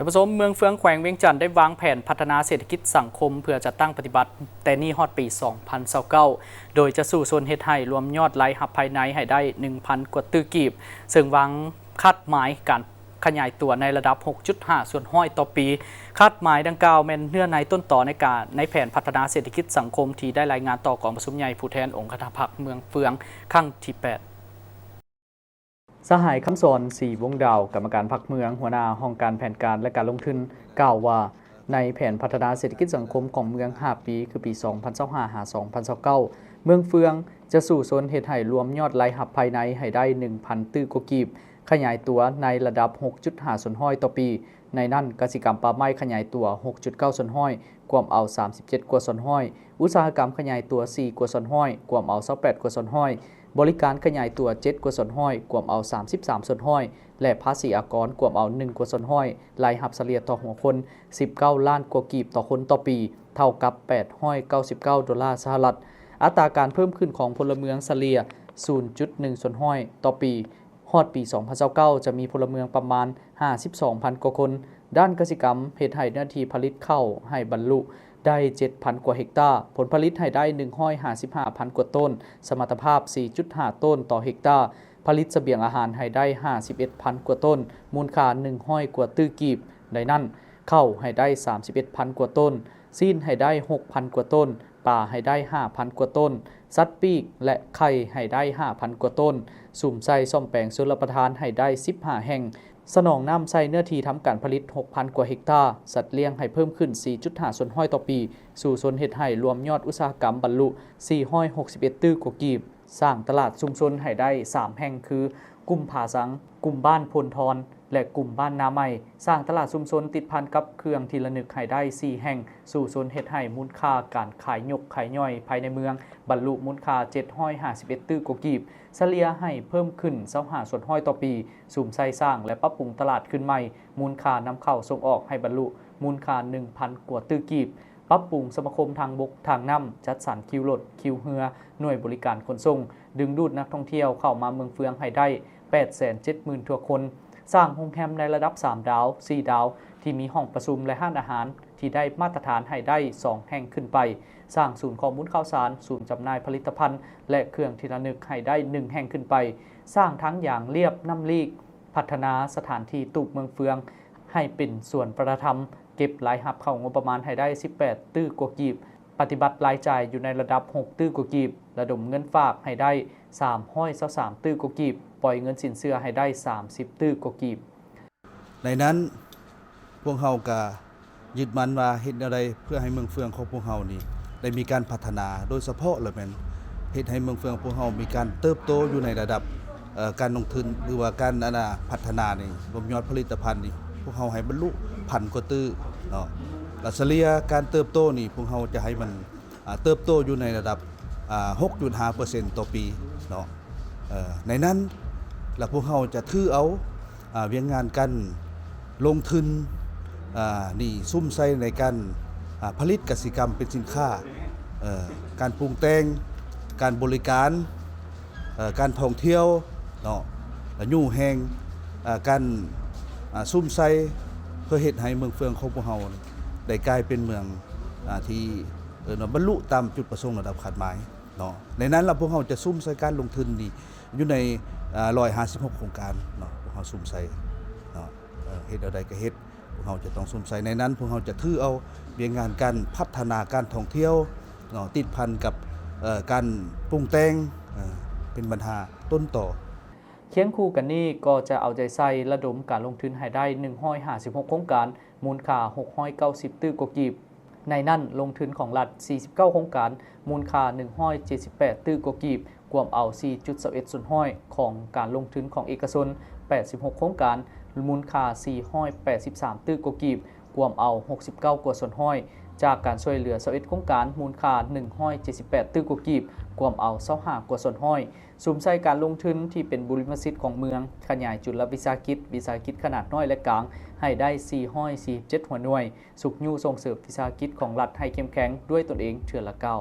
ທ່ານຜູ້ຊົມ, ເມືອງເຟືອງ ແຂວງວຽງຈັນ ໄດ້ວາງແຜນພັດທະນາເສດຖະກິດສັງຄົມ ເພື່ອຈັດຕັ້ງປະຕິບັດແຕ່ນີ້ຮອດປີສອງພັນຊາວເກົ້າ ໂດຍຈະສູ້ຊົນເຮັດໃຫ້ລວມຍອດລາຍຮັບພາຍໃນໃຫ້ໄດ້ໜຶ່ງພັນກວ່າຕື້ກີບ, ເຊິ່ງວາງຄາດໝາຍການຂະຫຍາຍຕົວໃນລະດັບຫົກຈຸດຫ້າສ່ວນຮ້ອຍຕໍ່ປີ. ຄາດໝາຍດັ່ງກ່າວແມ່ນເນື້ອໃນຕົ້ນຕໍໃນການ, ໃນແຜນພັດທະນາເສດຖະກິດສັງຄົມທີ່ໄດ້ລາຍງານຕໍ່ກອງປະຊຸມໃຫຍ່ຜູ້ແທນອົງຄະນະພັກເມືອງເຟືອງຄັ້ງທີແປດ. ສະຫາຍ ຄຳສອນ ສີວົງດາວ ກຳມະການພັກເມືອງ, ຫົວໜ້າຫ້ອງການແຜນການ ແລະ ການລົງທຶນ ກ່າວວ່າ ໃນແຜນພັດທະນາເສດຖະກິດສັງຄົມຂອງເມືອງຫ້າປີ ຄືປີສອງພັນຊາວຫ້າ ຫາ ສອງພັນຊາວເກົ້າ ເມືອງເຟືອງຈະສູ້ຊົນເຮັດໃຫ້ລວມຍອດລາຍຮັບພາຍໃນໃຫ້ໄດ້ໜຶ່ງພັນຕື້ກວ່າກີບ, ຂະຫຍາຍຕົວໃນລະດັບ ຫົກຈຸດຫ້າສ່ວນຮ້ອຍຕໍ່ປີ. ໃນນັ້ນ, ກະສິກຳປ່າໄມ້ຂະຫຍາຍຕົວ ຫົກຈຸດເກົ້າສ່ວນຮ້ອຍ ກວມເອົາ ສາມສິບເຈັດກວ່າສ່ວນຮ້ອຍ, ອຸດສາຫະກຳຂະຫຍາຍຕົວ ສີ່ກວ່າສ່ວນຮ້ອຍ ກວມເອົາ ຊາວແປດກວ່າສ່ວນຮ້ອຍ, ບໍລິການຂະຫຍາຍຕົວ ເຈັດກວ່າສ່ວນຮ້ອຍ ກວມເອົາ ສາມສິບສາມສ່ວນຮ້ອຍ ແລະ ພາສີອາກອນກວມເອົາ ໜຶ່ງກວ່າສ່ວນຮ້ອຍ, ລາຍຮັບສະເລ່ຍຕໍ່ຫົວຄົນ ສິບເກົ້າລ້ານກວ່າກີບຕໍ່ຄົນຕໍ່ປີ, ເທົ່າກັບ ແປດຮ້ອຍເກົ້າສິບເກົ້າໂດລາສະຫະລັດ. ອັດຕາການເພີ່ມຂຶ້ນຂອງພົນລະເມືອງສະເລ່ຍ ສູນຈຸດໜຶ່ງສ່ວນຮ້ອຍຕໍ່ປີ. ຮອດປີ ສອງພັນຊາວເກົ້າ ຈະມີພົນລະເມືອງປະມານ ຫ້າສິບສອງພັນກວ່າຄົນ. ດ້ານກະສິກຳເຮັດໃຫ້ເນື້ອທີ່ຜະລິດເຂົ້າໃຫ້ບັນລຸໄດ້ ເຈັດພັນກວ່າເຮັກຕາ, ຜົນຜະລິດໃຫ້ໄດ້ ໜຶ່ງຮ້ອຍຫ້າສິບຫ້າພັນກວ່າໂຕນ, ສະມັດຕະພາບ ສີ່ຈຸດຫ້າໂຕນຕໍ່ເຮັກຕາ, ຜະລິດສະບຽງອາຫານໃຫ້ໄດ້ ຫ້າສິບເອັດພັນກວ່າໂຕນ, ມູນຄ່າ ໜຶ່ງຮ້ອຍກວ່າຕື້ກີບ. ໃນນັ້ນ, ເຂົ້າໃຫ້ໄດ້ ສາມສິບເອັດພັນກວ່າໂຕນ, ຊີ້ນໃຫ້ໄດ້ ຫົກພັນກວ່າໂຕນ, ປາໃຫ້ໄດ້ ຫ້າພັນກວ່າໂຕນ, ສັດປີກ ແລະ ໄຂ່ໃຫ້ໄດ້ ຫ້າພັນກວ່າໂຕນ, ສຸມໃສ່ສ້ອມແປງຊົນລະປະທານໃຫ້ໄດ້ ສິບຫ້າແຫ່ງ, ສະໜອງນ້ຳໃສ່ເນື້ອທີ່ທຳການຜະລິດ ຫົກພັນກວ່າເຮັກຕາ, ສັດລ້ຽງໃຫ້ເພີ່ມຂຶ້ນ ສີ່ຈຸດຫ້າສ່ວນຮ້ອຍຕໍ່ປີ, ສູ້ຊົນເຮັດໃຫ້ລວມຍອດອຸດສາຫະກຳບັນລຸ ສີ່ຮ້ອຍຫົກສິບເອັດຕື້ກວ່າກີບ. ສ້າງຕະຫຼາດຊຸມຊົນໃຫ້ໄດ້ ສາມແຫ່ງ ຄື ກຸ່ມຜາສັງ, ກຸ່ມບ້ານໂພນທອນ ແລະ ກຸ່ມບ້ານນາໃໝ່. ສ້າງຕະຫຼາດຊຸມຊົນຕິດພັນກັບເຄື່ອງທີ່ລະນຶກໃຫ້ໄດ້ ສີ່ແຫ່ງ, ສູ້ຊົນເຮັດໃຫ້ມູນຄ່າການຂາຍຍົກຂາຍຍ່ອຍພາຍໃນເມືອງບັນລຸມູນຄ່າ ເຈັດຮ້ອຍຫ້າສິບເອັດຕື້ກວ່າກີບ, ສະເລ່ຍໃຫ້ເພີ່ມຂຶ້ນ ຊາວຫ້າສ່ວນຮ້ອຍຕໍ່ປີ, ສຸມໃສ່ສ້າງ ແລະ ປັບປຸງຕະຫຼາດຄືນໃໝ່, ມູນຄ່ານຳເຂົ້າສົ່ງອອກໃຫ້ບັນລຸມູນຄ່າ ໜຶ່ງພັນກວ່າຕື້ກີບ. ປັບປຸງສະມາຄົມທາງບົກທາງນ້ຳ, ຈັດສັນຄິວລົດ, ຄິວເຮືອ, ໜ່ວຍບໍລິການຂົນສົ່ງ, ດຶງດູດນັກທ່ອງທ່ຽວເຂົ້າມາເມືອງເຟືອງໃຫ້ໄດ້ ແປດແສນເຈັດໝື່ນກວ່າຄົນ, ສ້າງໂຮງແຮມໃນລະດັບ ສາມດາວ, ສີ່ດາວ ທີ່ມີຫ້ອງປະຊຸມ ແລະ ຮ້ານອາຫານທີ່ໄດ້ມາດຕະຖານໃຫ້ໄດ້ ສອງແຫ່ງຂຶ້ນໄປ, ສ້າງສູນຂໍ້ມູນຂ່າວສານ, ສູນຈຳໜ່າຍຜະລິດຕະພັນ ແລະ ເຄື່ອງທີ່ລະນຶກໃຫ້ໄດ້ ໜຶ່ງແຫ່ງຂຶ້ນໄປ, ສ້າງທາງຢາງລຽບນ້ຳລີກ, ພັດທະນາສະຖານທີ່ຕູບເມືອງເຟືອງໃຫ້ເປັນສວນວັດທະນະທຳ, ເກັບລາຍຮັບເຂົ້າງົບປະມານໃຫ້ໄດ້ ສິບແປດຕື້ກວ່າກີບ, ປະຕິບັດລາຍຈ່າຍຢູ່ໃນລະດັບ ຫົກຕື້ກວ່າກີບ, ລະດົມເງິນຝາກໃຫ້ໄດ້ ສາມຮ້ອຍຊາວສາມຕື້ກວ່າກີບ, ປ່ອຍເງິນສິນເຊື່ອໃຫ້ໄດ້ ສາມສິບຕື້ກວ່າກີບ. ໃນນັ້ນ, ພວກເຮົາກະຍຶດໝັ້ນວ່າເຮັດແນວໃດເພື່ອໃຫ້ເມືອງເຟືອງຂອງພວກເຮົານີ້ໄດ້ມີການພັດທະນາ, ໂດຍສະເພາະລະແມ່ນເຮັດໃຫ້ເມືອງເຟືອງຂອງພວກເຮົາມີການເຕີບໂຕຢູ່ໃນລະດັບ ເອີ ການລົງທຶນ ຫຼືວ່າການ ອັນນ່າ ພັດທະນານີ້, ລວມຍອດຜະລິດຕະພັນນີ້ ພວກເຮົາໃຫ້ບັນລຸພັນກວ່າຕື້ເນາະ, ແລະ ສະເລ່ຍການເຕີບໂຕນີ້ ພວກເຮົາຈະໃຫ້ມັນ ອ່າ ເຕີບໂຕຢູ່ໃນລະດັບ ອ່າ ຫົກຈຸດຫ້າເປີເຊັນຕໍ່ປີເນາະ. ເອີ ໃນນັ້ນລະພວກເຮົາຈະຖືເອົາ ອ່າ ວຽກງານການລົງທຶນ ອ່າ ນີ້ສຸມໃສ່ໃນການ ອ່າ ຜະລິດກະສິກຳເປັນສິນຄ້າ, ເອີ ການປຸງແຕ່ງ, ການບໍລິການ, ເອີ ການທ່ອງທ່ຽວເນາະ, ລະຍູ້ແຮງ ອ່າ ການ ອ່າ ສຸມໃສ່ ເພື່ອເຮັດໃຫ້ເມືອງເຟືອງຂອງພວກເຮົາໄດ້ກາຍເປັນເມືອງ ອ່າ ທີ່ ເອີ້ນວ່າບັນລຸຕາມຈຸດປະສົງລະດັບຄາດໝາຍເນາະ. ໃນນັ້ນລະພວກເຮົາຈະສຸມໃສ່ການລົງທຶນນີ້ຢູ່ໃນ ອ່າ ຮ້ອຍຫ້າສິບຫົກໂຄງການເນາະ, ພວກເຮົາສຸມໃສ່ເນາະ, ເອີ ເຮັດແນວໃດກະເຮັດ, ພວກເຮົາຈະຕ້ອງສຸມໃສ່ໃນນັ້ນ. ພວກເຮົາຈະຖືເອົາວຽກງານການພັດທະນາການທ່ອງທ່ຽວເນາະ, ຕິດພັນກັບ ເອີ ການປຸງແຕ່ງ ເອີ ເປັນບັນຫາຕົ້ນຕໍ. ຄຽງຄູ່ກັນນີ້ກໍຈະເອົາໃຈໃສ່ລະດົມການລົງທຶນໃຫ້ໄດ້ ໜຶ່ງຮ້ອຍຫ້າສິບຫົກໂຄງການ, ມູນຄ່າ ຫົກຮ້ອຍເກົ້າສິບຕື້ກວ່າກີບ. ໃນນັ້ນ, ລົງທຶນຂອງລັດ ສີ່ສິບເກົ້າໂຄງການ, ມູນຄ່າ ໜຶ່ງຮ້ອຍເຈັດສິບແປດຕື້ກວ່າກີບ, ກວມເອົາ ສີ່ຈຸດຊາວເອັດສ່ວນຮ້ອຍ, ຂອງການລົງທຶນຂອງເອກະຊົນ ແປດສິບຫົກໂຄງການ, ມູນຄ່າ ສີ່ຮ້ອຍແປດສິບສາມຕື້ກວ່າກີບ, ກວມເອົາ ຫົກສິບເກົ້າກວ່າສ່ວນຮ້ອຍ, ຈາກການຊ່ວຍເຫຼືອ ຊາວເອັດໂຄງການ, ມູນຄ່າ ໜຶ່ງຮ້ອຍເຈັດສິບແປດຕື້ກວ່າກີບ, ກວມເອົາ ຊາວຫ້າກວ່າສ່ວນຮ້ອຍ. ສຸມໃສ່ການລົງທຶນທີ່ເປັນບຸລິມະສິດຂອງເມືອງ, ຂະຫຍາຍຈຸລະວິສາຫະກິດ, ວິສາຫະກິດຂະໜາດນ້ອຍ ແລະ ກາງ ໃຫ້ໄດ້ ສີ່ຮ້ອຍສີ່ສິບເຈັດຫົວໜ່ວຍ, ຊຸກຍູ້ສົ່ງເສີມວິສາຫະກິດຂອງລັດໃຫ້ເຂັ້ມແຂງດ້ວຍຕົນເອງເທື່ອລະກ້າວ.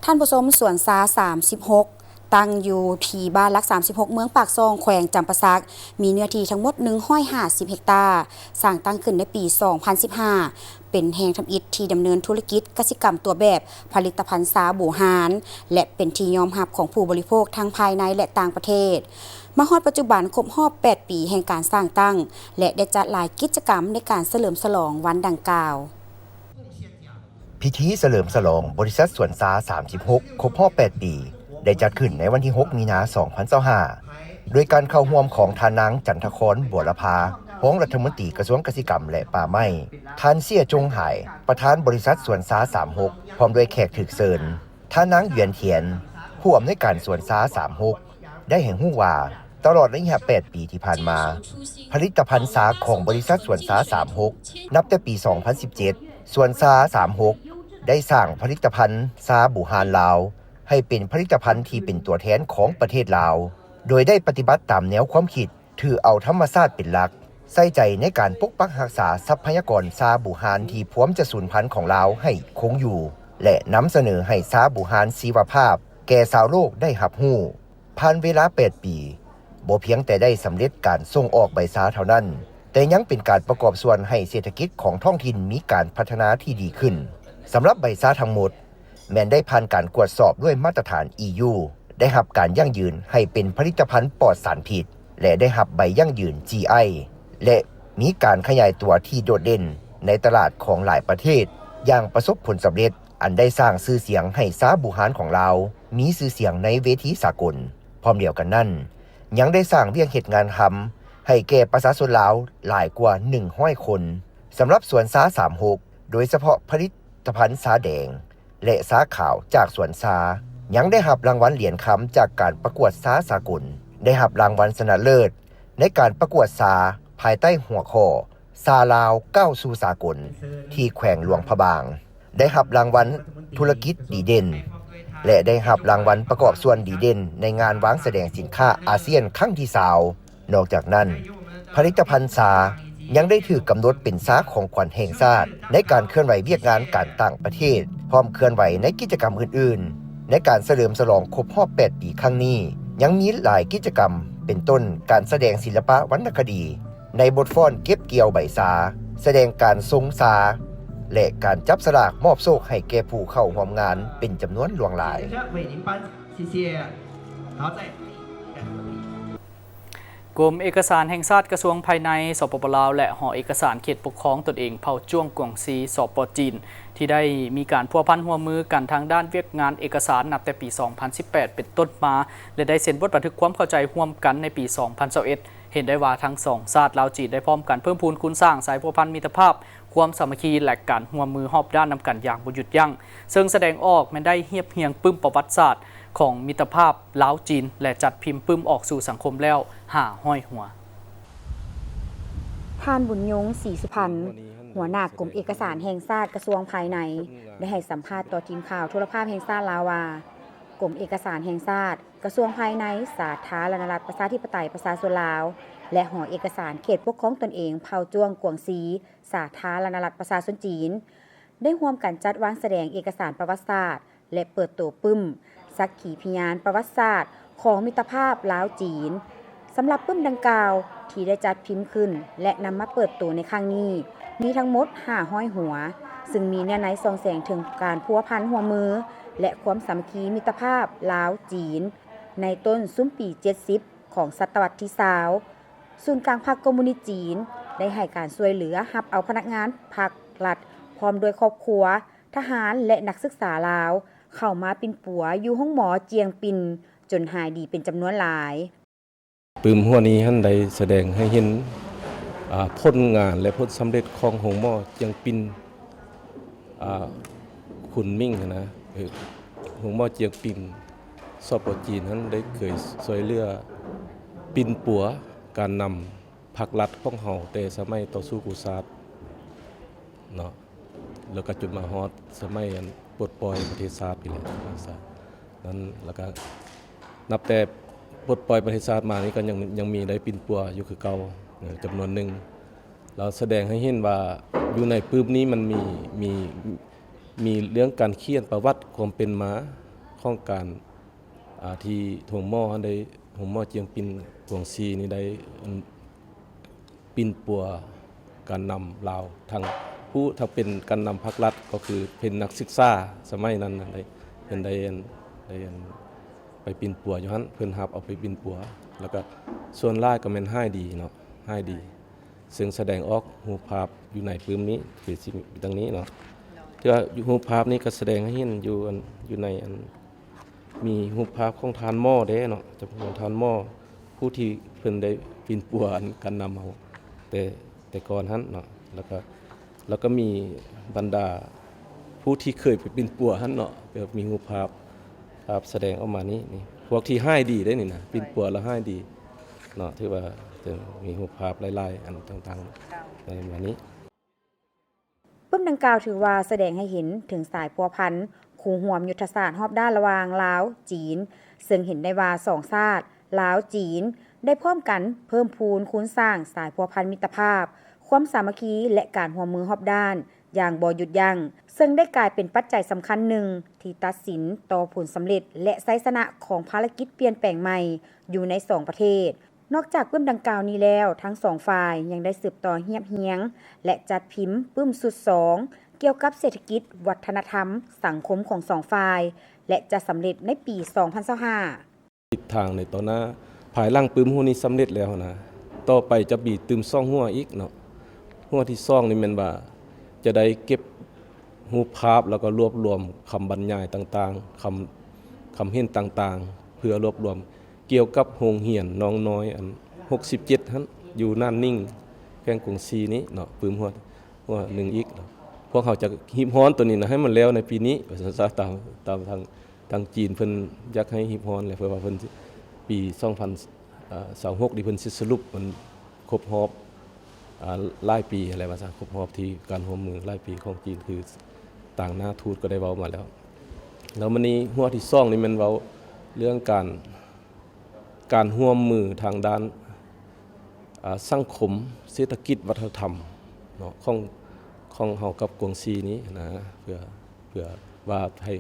ທ່ານຜູ້ຊົມ, ສວນຊາສາມສິບຫົກ ຕັ້ງຢູ່ທີ່ບ້ານຫຼັກສາມສິບຫົກ ເມືອງປາກຊ່ອງ ແຂວງຈຳປາສັກ, ມີເນື້ອທີ່ທັງໝົດ ໜຶ່ງຮ້ອຍຫ້າສິບເຮັກຕາ, ສ້າງຕັ້ງຂຶ້ນໃນປີ ສອງພັນສິບຫ້າ ເປັນແຫ່ງທຳອິດທີ່ດຳເນີນທຸລະກິດກະສິກຳຕົວແບບ ຜະລິດຕະພັນຊາບູຮານ ແລະ ເປັນທີ່ຍອມຮັບຂອງຜູ້ບໍລິໂພກທັງພາຍໃນ ແລະ ຕ່າງປະເທດ. ມາຮອດປັດຈຸບັນຄົບຮອບແປດປີແຫ່ງການສ້າງຕັ້ງ ແລະ ໄດ້ຈັດຫຼາຍກິດຈະກຳໃນການສະເຫຼີມສະຫຼອງວັນດັ່ງກ່າວ. ພິທີສະເຫຼີມສະຫຼອງບໍລິສັດສວນຊາສາມສິບຫົກ ຄົບຮອບແປດປີ ໄດ້ຈັດຂຶ້ນໃນວັນທີຫົກ ມີນາ ສອງພັນຊາວຫ້າ ໂດຍການເຂົ້າຮ່ວມຂອງທ່ານນາງ ຈັນທະຄອນ ບົວລະພາ ຮອງລັດຖະມົນຕີກະຊວງກະສິກຳ ແລະ ປ່າໄມ້, ທ່ານ ເຊຍ ຈົງຫາຍ ປະທານບໍລິສັດສວນຊາສາມຫົກ ພ້ອມດ້ວຍແຂກຖືກເຊີນ, ທ່ານນາງ ຢວນ ທຽນ ຜູ້ອຳນວຍການສວນຊາ ສາມຫົກ ໄດ້ໃຫ້ຮູ້ວ່າ ຕະຫຼອດໄລຍະ ແປດ ປີທີ່ຜ່ານມາ, ຜະລິດຕະພັນຊາຂອງບໍລິສັດສວນຊາ ສາມຫົກ ນັບແຕ່ປີ ສອງພັນສິບເຈັດ ສວນຊາ ສາມຫົກ ໄດ້ສ້າງຜະລິດຕະພັນຊາບູຮານລາວ ໃຫ້ເປັນຜະລິດຕະພັນທີ່ເປັນຕົວແທນຂອງປະເທດລາວ, ໂດຍໄດ້ປະຕິບັດຕາມແນວຄວາມຄິດ ຖືເອົາທຳມະຊາດເປັນຫຼັກ, ໃສ່ໃຈໃນການປົກປັກຮັກສາຊັບພະຍາກອນຊາບູຮານທີ່ພວມຈະສູນພັນຂອງລາວໃຫ້ຄົງຢູ່ ແລະ ນຳສະເໜີໃຫ້ຊາບູຮານຊີວະພາບແກ່ຊາວໂລກໄດ້ຮັບຮູ້. ຜ່ານເວລາ ແປດ ປີ, ບໍ່ພຽງແຕ່ໄດ້ສຳເລັດການສົ່ງອອກໃບຊາເທົ່ານັ້ນ, ແຕ່ຍັງເປັນການປະກອບສ່ວນໃຫ້ເສດຖະກິດຂອງທ້ອງຖິ່ນມີການພັດທະນາທີ່ດີຂຶ້ນ. ສຳລັບໃບຊາທັງໝົດ ແມ່ນໄດ້ຜ່ານການກວດສອບດ້ວຍມາດຕະຖານ ອີ ຢູ ໄດ້ຮັບການຢັ້ງຢືນໃຫ້ເປັນຜະລິດຕະພັນປອດສານພິດ ແລະ ໄດ້ຮັບໃບຢັ້ງຢືນ ຈີໄອ ແລະ ມີການຂະຫຍາຍຕົວທີ່ໂດດເດັ່ນໃນຕະຫຼາດຂອງຫຼາຍປະເທດຢ່າງປະສົບຜົນສຳເລັດ, ອັນໄດ້ສ້າງຊື່ສຽງໃຫ້ຊາບູຮານຂອງລາວມີຊື່ສຽງໃນເວທີສາກົນ. ພ້ອມດຽວກັນນັ້ນ, ຍັງໄດ້ສ້າງວຽກເຮັດງານທຳໃຫ້ແກ່ປະຊາຊົນລາວຫຼາຍກວ່າ ໜຶ່ງຮ້ອຍ ຄົນ. ສຳລັບສວນຊາ ສາມຫົກ ໂດຍສະເພາະຜະລິດຕະພັນຊາແດງ ແລະ ຊາຂາວຈາກສວນຊາ ຍັງໄດ້ຮັບລາງວັນຫຼຽນຄຳຈາກການປະກວດຊາສາກົນ, ໄດ້ຮັບລາງວັນຊະນະເລີດໃນການປະກວດຊາພາຍໃຕ້ຫົວຂໍ້ ຊາລາວກ້າວສູ່ສາກົນ ທີ່ແຂວງຫຼວງພະບາງ, ໄດ້ຮັບລາງວັນທຸລະກິດດີເດັ່ນ ແລະ ໄດ້ຮັບລາງວັນປະກອບສ່ວນດີເດັ່ນໃນງານວາງສະແດງສິນຄ້າອາຊຽນຄັ້ງທີ ຊາວ. ນອກຈາກນັ້ນ, ຜະລິດຕະພັນຊາຍັງໄດ້ຖືກກຳນົດເປັນຊາຂອງຂວັນແຫ່ງຊາດໃນການເຄື່ອນໄຫວວຽກງານການຕ່າງປະເທດ, ພ້ອມເຄື່ອນໄຫວໃນກິດຈະກຳອື່ນໆ. ໃນການສະເຫຼີມສະຫຼອງຄົບຮອບ ແປດ ປີຄັ້ງນີ້, ຍັງມີຫຼາຍກິດຈະກຳ, ເປັນຕົ້ນ ການສະແດງສິລະປະວັນນະຄະດີ, ໃນບົດຟ້ອນເກັບກ່ຽວໃບຊາ, ສະແດງການຊົງຊາ ແລະ ການຈັບສະຫຼາກມອບໂຊກໃຫ້ແກ່ຜູ້ເຂົ້າຮ່ວມງານເປັນຈຳນວນຫຼວງຫຼາຍ. ກົມເອກະສານແຫ່ງຊາດ ກະຊວງພາຍໃນ ສປປ ລາວ ແລະ ຫໍເອກະສານເຂດປົກຄອງຕົນເອງເຜົ່າຈ້ວງກວາງຊີ ສປ ຈີນ ທີ່ໄດ້ມີການພົວພັນຮ່ວມມືກັນທາງດ້ານວຽກງານເອກະສານນັບແຕ່ປີສອງພັນສິບແປດເປັນຕົ້ນມາ ແລະ ໄດ້ເຊັນບົດບັນທຶກຄວາມເຂົ້າໃຈຮ່ວມກັນໃນປີສອງພັນຊາວເອັດ. ເຫັນໄດ້ວ່າທັງສອງຊາດລາວ-ຈີນໄດ້ພ້ອມກັນເພີ່ມພູນຄູນສ້າງສາຍພົວພັນມິດຕະພາບ, ຄວາມສາມັກຄີ ແລະ ການຮ່ວມມືຮອບດ້ານນຳກັນຢ່າງບໍ່ຢຸດຢັ້ງ, ເຊິ່ງສະແດງອອກແມ່ນໄດ້ຮຽບຮຽງປຶ້ມປະຫວັດສາດຂອງມິດຕະພາບລາວ-ຈີນ ແລະ ຈັດພິມປຶ້ມອອກສູ່ສັງຄົມແລ້ວຫ້າຮ້ອຍຫົວ. ທ່ານ ບຸນຍົງ ສີສຸພັນ ຫົວໜ້າກົມເອກະສານແຫ່ງຊາດ ກະຊວງພາຍໃນ ໄດ້ໃຫ້ສຳພາດຕໍ່ທີມຂ່າວໂທລະພາບແຫ່ງຊາດລາວວ່າ ກົມເອກະສານແຫ່ງຊາດ ກະຊວງພາຍໃນ ສາທາລະນະລັດ ປະຊາທິປະໄຕ ປະຊາຊົນລາວ ແລະ ຫໍເອກະສານເຂດປົກຄອງຕົນເອງເຜົ່າຈ້ວງກວາງຊີ ສາທາລະນະລັດ ປະຊາຊົນຈີນ ໄດ້ຮ່ວມກັນຈັດວາງສະແດງເອກະສານປະຫວັດສາດ ແລະ ເປີດໂຕປຶ້ມສັກຂີພະຍານປະຫວັດສາດຂອງມິດຕະພາບລາວ-ຈີນ. ສຳລັບປຶ້ມດັ່ງກ່າວທີ່ໄດ້ຈັດພິມຂຶ້ນ ແລະ ນຳມາເປີດໂຕໃນຄັ້ງນີ້ ມີທັງໝົດຫ້າຮ້ອຍຫົວ, ຊຶ່ງມີເນື້ອໃນສ່ອງແສງເຖິງການພົວພັນຮ່ວມມື ແລະ ຄວາມສາມັກຄີມິດຕະພາບລາວ-ຈີນ ໃນຕົ້ນຊຸມປີເຈັດສິບຂອງສະຕະວັດທີຊາວ. ສູນກາງພັກຄອມມູນິດຈີນ ໄດ້ໃຫ້ການຊ່ວຍເຫຼືອຮັບເອົາພະນັກງານພັກລັດ ພ້ອມດ້ວຍຄອບຄົວ, ທະຫານ ແລະ ນັກສຶກສາລາວ ເຂົ້າມາປິ່ນປົວຢູ່ໂຮງໝໍຈຽງປິນ ຈົນຫາຍດີເປັນຈຳນວນຫຼາຍ. ປຶ້ມຫົວນີ້ຫັ້ນໄດ້ສະແດງໃຫ້ເຫັນ ອາ ຜົນງານ ແລະ ຜົນສຳເລັດຂອງໂຮງໝໍຈຽງປິນ ອາ ຄຸນມິງຫັ້ນນະ ເອີ ໂຮງໝໍຈຽງປິນ ສປ ຈີນຫັ້ນໄດ້ເຄີຍຊ່ວຍເຫຼືອປິ່ນປົວການນຳພັກລັດຂອງເຮົາ ແຕ່ສະໄໝຕໍ່ສູ້ກູ້ຊາດເນາະ ແລ້ວກໍຈົນມາຮອດສະໄໝອັນປົດປ່ອຍປະເທດຊາດນີ້ແຫຼະ ນັ້ນ ແລ້ວກໍນັບແຕ່ປົດປ່ອຍປະເທດຊາດມານີ້ ກໍຍັງ ຍັງມີໄດ້ປິ່ນປົວຢູ່ຄືເກົ່າ ເອີ ຈຳນວນໜຶ່ງ. ລາວສະແດງໃຫ້ເຫັນວ່າຢູ່ໃນປຶ້ມນີ້ມັນມີ ມີ ມີເລື່ອງການຂຽນປະຫວັດຄວາມເປັນມາຂອງການ ອາ ທີ່ໂຮງໝໍຫັ້ນໄດ້ ໂຮງໝໍຈຽງປິນກວາງຊີນີ້ໄດ້ ອັນ ປິ່ນປົວການນຳລາວ ທັງຜູ້ ທັງເປັນການນຳພັກລັດ ກໍຄືເປັນນັກສຶກສາສະໄໝນັ້ນນະ ໄດ້ ເພິ່ນໄດ້ ໄດ້ ໄດ້ໄປປິ່ນປົວຢູ່ຫັ້ນ ເພິ່ນຮັບເອົາໄປປິ່ນປົວ ແລ້ວກໍສ່ວນຫຼາຍກໍແມ່ນຫາຍດີເນາະ ຫາຍດີ ເຊິ່ງສະແດງອອກຮູບພາບຢູ່ໃນປຶ້ມນີ້ ຄືຊິມີດັ່ງນີ້ເນາະ ເທື່ອຮູບພາບນີ້ກໍສະແດງໃຫ້ເຫັນຢູ່ ອັນ ຢູ່ໃນ ອັນ ມີຮູບພາບຂອງທ່ານໝໍເດ້ເນາະ ຈຳພວກທ່ານໝໍ ຜູ້ທີ່ເພິ່ນໄດ້ປິ່ນປົວອັນການນຳເຮົາ ແຕ່ ແຕ່ກ່ອນຫັ້ນເນາະ ແລ້ວກໍ ແລ້ວກໍມີບັນດາຜູ້ທີ່ເຄີຍໄປປິ່ນປົວຫັ້ນເນາະ ແບບມີຮູບພາບ ພາບສະແດງອອກມານີ້ ນີ້ ພວກທີ່ຮ້າຍດີເດ້ນີ້ນະ ປິ່ນປົວແລ້ວຮ້າຍດີເນາະ ຖືວ່າຈະມີຮູບພາບຫຼາຍໆ ອັນຕ່າງໆ ເຈົ້າ ໃນມານີ້. ປຶ້ມດັ່ງກ່າວຖືວ່າສະແດງໃຫ້ເຫັນເຖິງສາຍພົວພັນຄູ່ຮ່ວມຍຸດທະສາດຮອບດ້ານລະຫວ່າງລາວ-ຈີນ, ເຊິ່ງເຫັນໄດ້ວ່າສອງຊາດ ລາວ-ຈີນ ໄດ້ພ້ອມກັນເພີ່ມພູນຄູນສ້າງສາຍພົວພັນມິດຕະພາບ, ຄວາມສາມັກຄີ ແລະ ການຮ່ວມມືຮອບດ້ານຢ່າງບໍ່ຢຸດຢັ້ງ, ເຊິ່ງໄດ້ກາຍເປັນປັດໄຈສຳຄັນໜຶ່ງທີ່ຕັດສິນຕໍ່ຜົນສຳເລັດ ແລະ ໄຊຊະນະຂອງພາລະກິດປ່ຽນແປງໃໝ່ຢູ່ໃນສອງປະເທດ. ນອກຈາກປຶ້ມດັ່ງກ່າວນີ້ແລ້ວ, ທັງສອງຝ່າຍຍັງໄດ້ສືບຕໍ່ຮຽບຮຽງ ແລະ ຈັດພິມປຶ້ມຊຸດສອງ ກ່ຽວກັບເສດຖະກິດ, ວັດທະນະທຳ, ສັງຄົມຂອງສອງຝ່າຍ ແລະ ຈະສຳເລັດໃນປີສອງພັນຊາວຫ້າ. ທິດທາງໃນຕໍ່ໜ້າ ພາຍຫຼັງປຶ້ມຫົວນີ້ສຳເລັດແລ້ວນະ, ຕໍ່ໄປຈະມີຕື່ມສອງຫົວອີກເນາະ. ຫົວທີສອງນີ້ແມ່ນວ່າຈະໄດ້ເກັບຮູບພາບ ແລ້ວກໍລວບລວມຄຳບັນຍາຍຕ່າງໆ, ຄຳ, ຄຳເຫັນຕ່າງໆ ເພື່ອລວບລວມ ກ່ຽວກັບໂຮງຮຽນໜອງນ້ອຍອັນຫົກສິບເຈັດຫັ້ນ ຢູ່ໜານໜິງ ແຂວງກົງຊີນີ້ເນາະ, ປຶ້ມຫົວ ຫົວໜຶ່ງອີກເນາະ. ພວກເຮົາຈະຮີບຮ້ອນໂຕນີ້ນະ ໃຫ້ມັນແລ້ວໃນປີນີ້ ວ່າຊັ້ນຊະ, ຕາມ, ຕາມທາງ, ທາງຈີນເພິ່ນຢາກໃຫ້ຮີບຮ້ອນແຫຼະ ເພາະວ່າເພິ່ນ ປີສອງພັນຊາວຫົກນີ້ ເພິ່ນຊິສະຫຼຸບມັນຄົບຮອບ ອາ ຫຼາຍປີຫັ້ນແຫຼະ ວ່າຊະ, ຄົບຮອບທີ່ການຮ່ວມມືຫຼາຍປີຂອງຈີນ ຄືຕາງໜ້າທູດກໍໄດ້ເວົ້າມາແລ້ວ. ແລ້ວມື້ນີ້ຫົວທີສອງນີ້ແມ່ນເວົ້າເລື່ອງການ ການຮ່ວມມືທາງດ້ານ ອາ ສັງຄົມ, ເສດຖະກິດ, ວັດທະນະທຳເນາະ ຂອງ, ຂອງເຮົາກັບກວງຊີນີ້ນະ, ເພື່ອ, ເພື່ອວ່າໃຫ້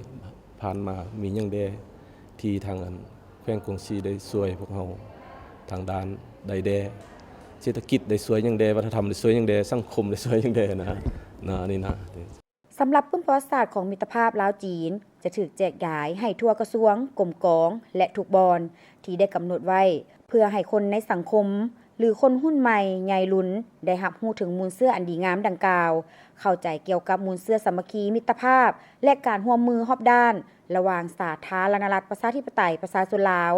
ຜ່ານມາມີຫຍັງແດ່ທີ່ທາງອັນແຂວງກວງຊີໄດ້ຊ່ວຍພວກເຮົາທາງດ້ານໃດແດ່, ເສດຖະກິດໄດ້ຊ່ວຍຫຍັງແດ່, ວັດທະນະທຳໄດ້ຊ່ວຍຫຍັງແດ່, ສັງຄົມໄດ້ຊ່ວຍຫຍັງແດ່ນະ, ນະ, ອັນນີ້ນະ. ສຳລັບປຶ້ມປະຫວັດສາດຂອງມິດຕະພາບລາວ-ຈີນ ຈະຖືກແຈກຢາຍໃຫ້ທົ່ວກະຊວງ, ກົມກອງ ແລະ ທຸກບ່ອນທີ່ໄດ້ກຳນົດໄວ້ ເພື່ອໃຫ້ຄົນໃນສັງຄົມ ຫຼື ຄົນຮຸ່ນໃໝ່ໃຫຍ່ລຸນ ໄດ້ຮັບຮູ້ເຖິງມູນເຊື້ອອັນດີງາມດັ່ງກ່າວ, ເຂົ້າໃຈກ່ຽວກັບມູນເຊື້ອສາມັກຄີ, ມິດຕະພາບ ແລະ ການຮ່ວມມືຮອບດ້ານ ລະຫວ່າງສາທາລະນະລັດປະຊາທິປະໄຕປະຊາຊົນລາວ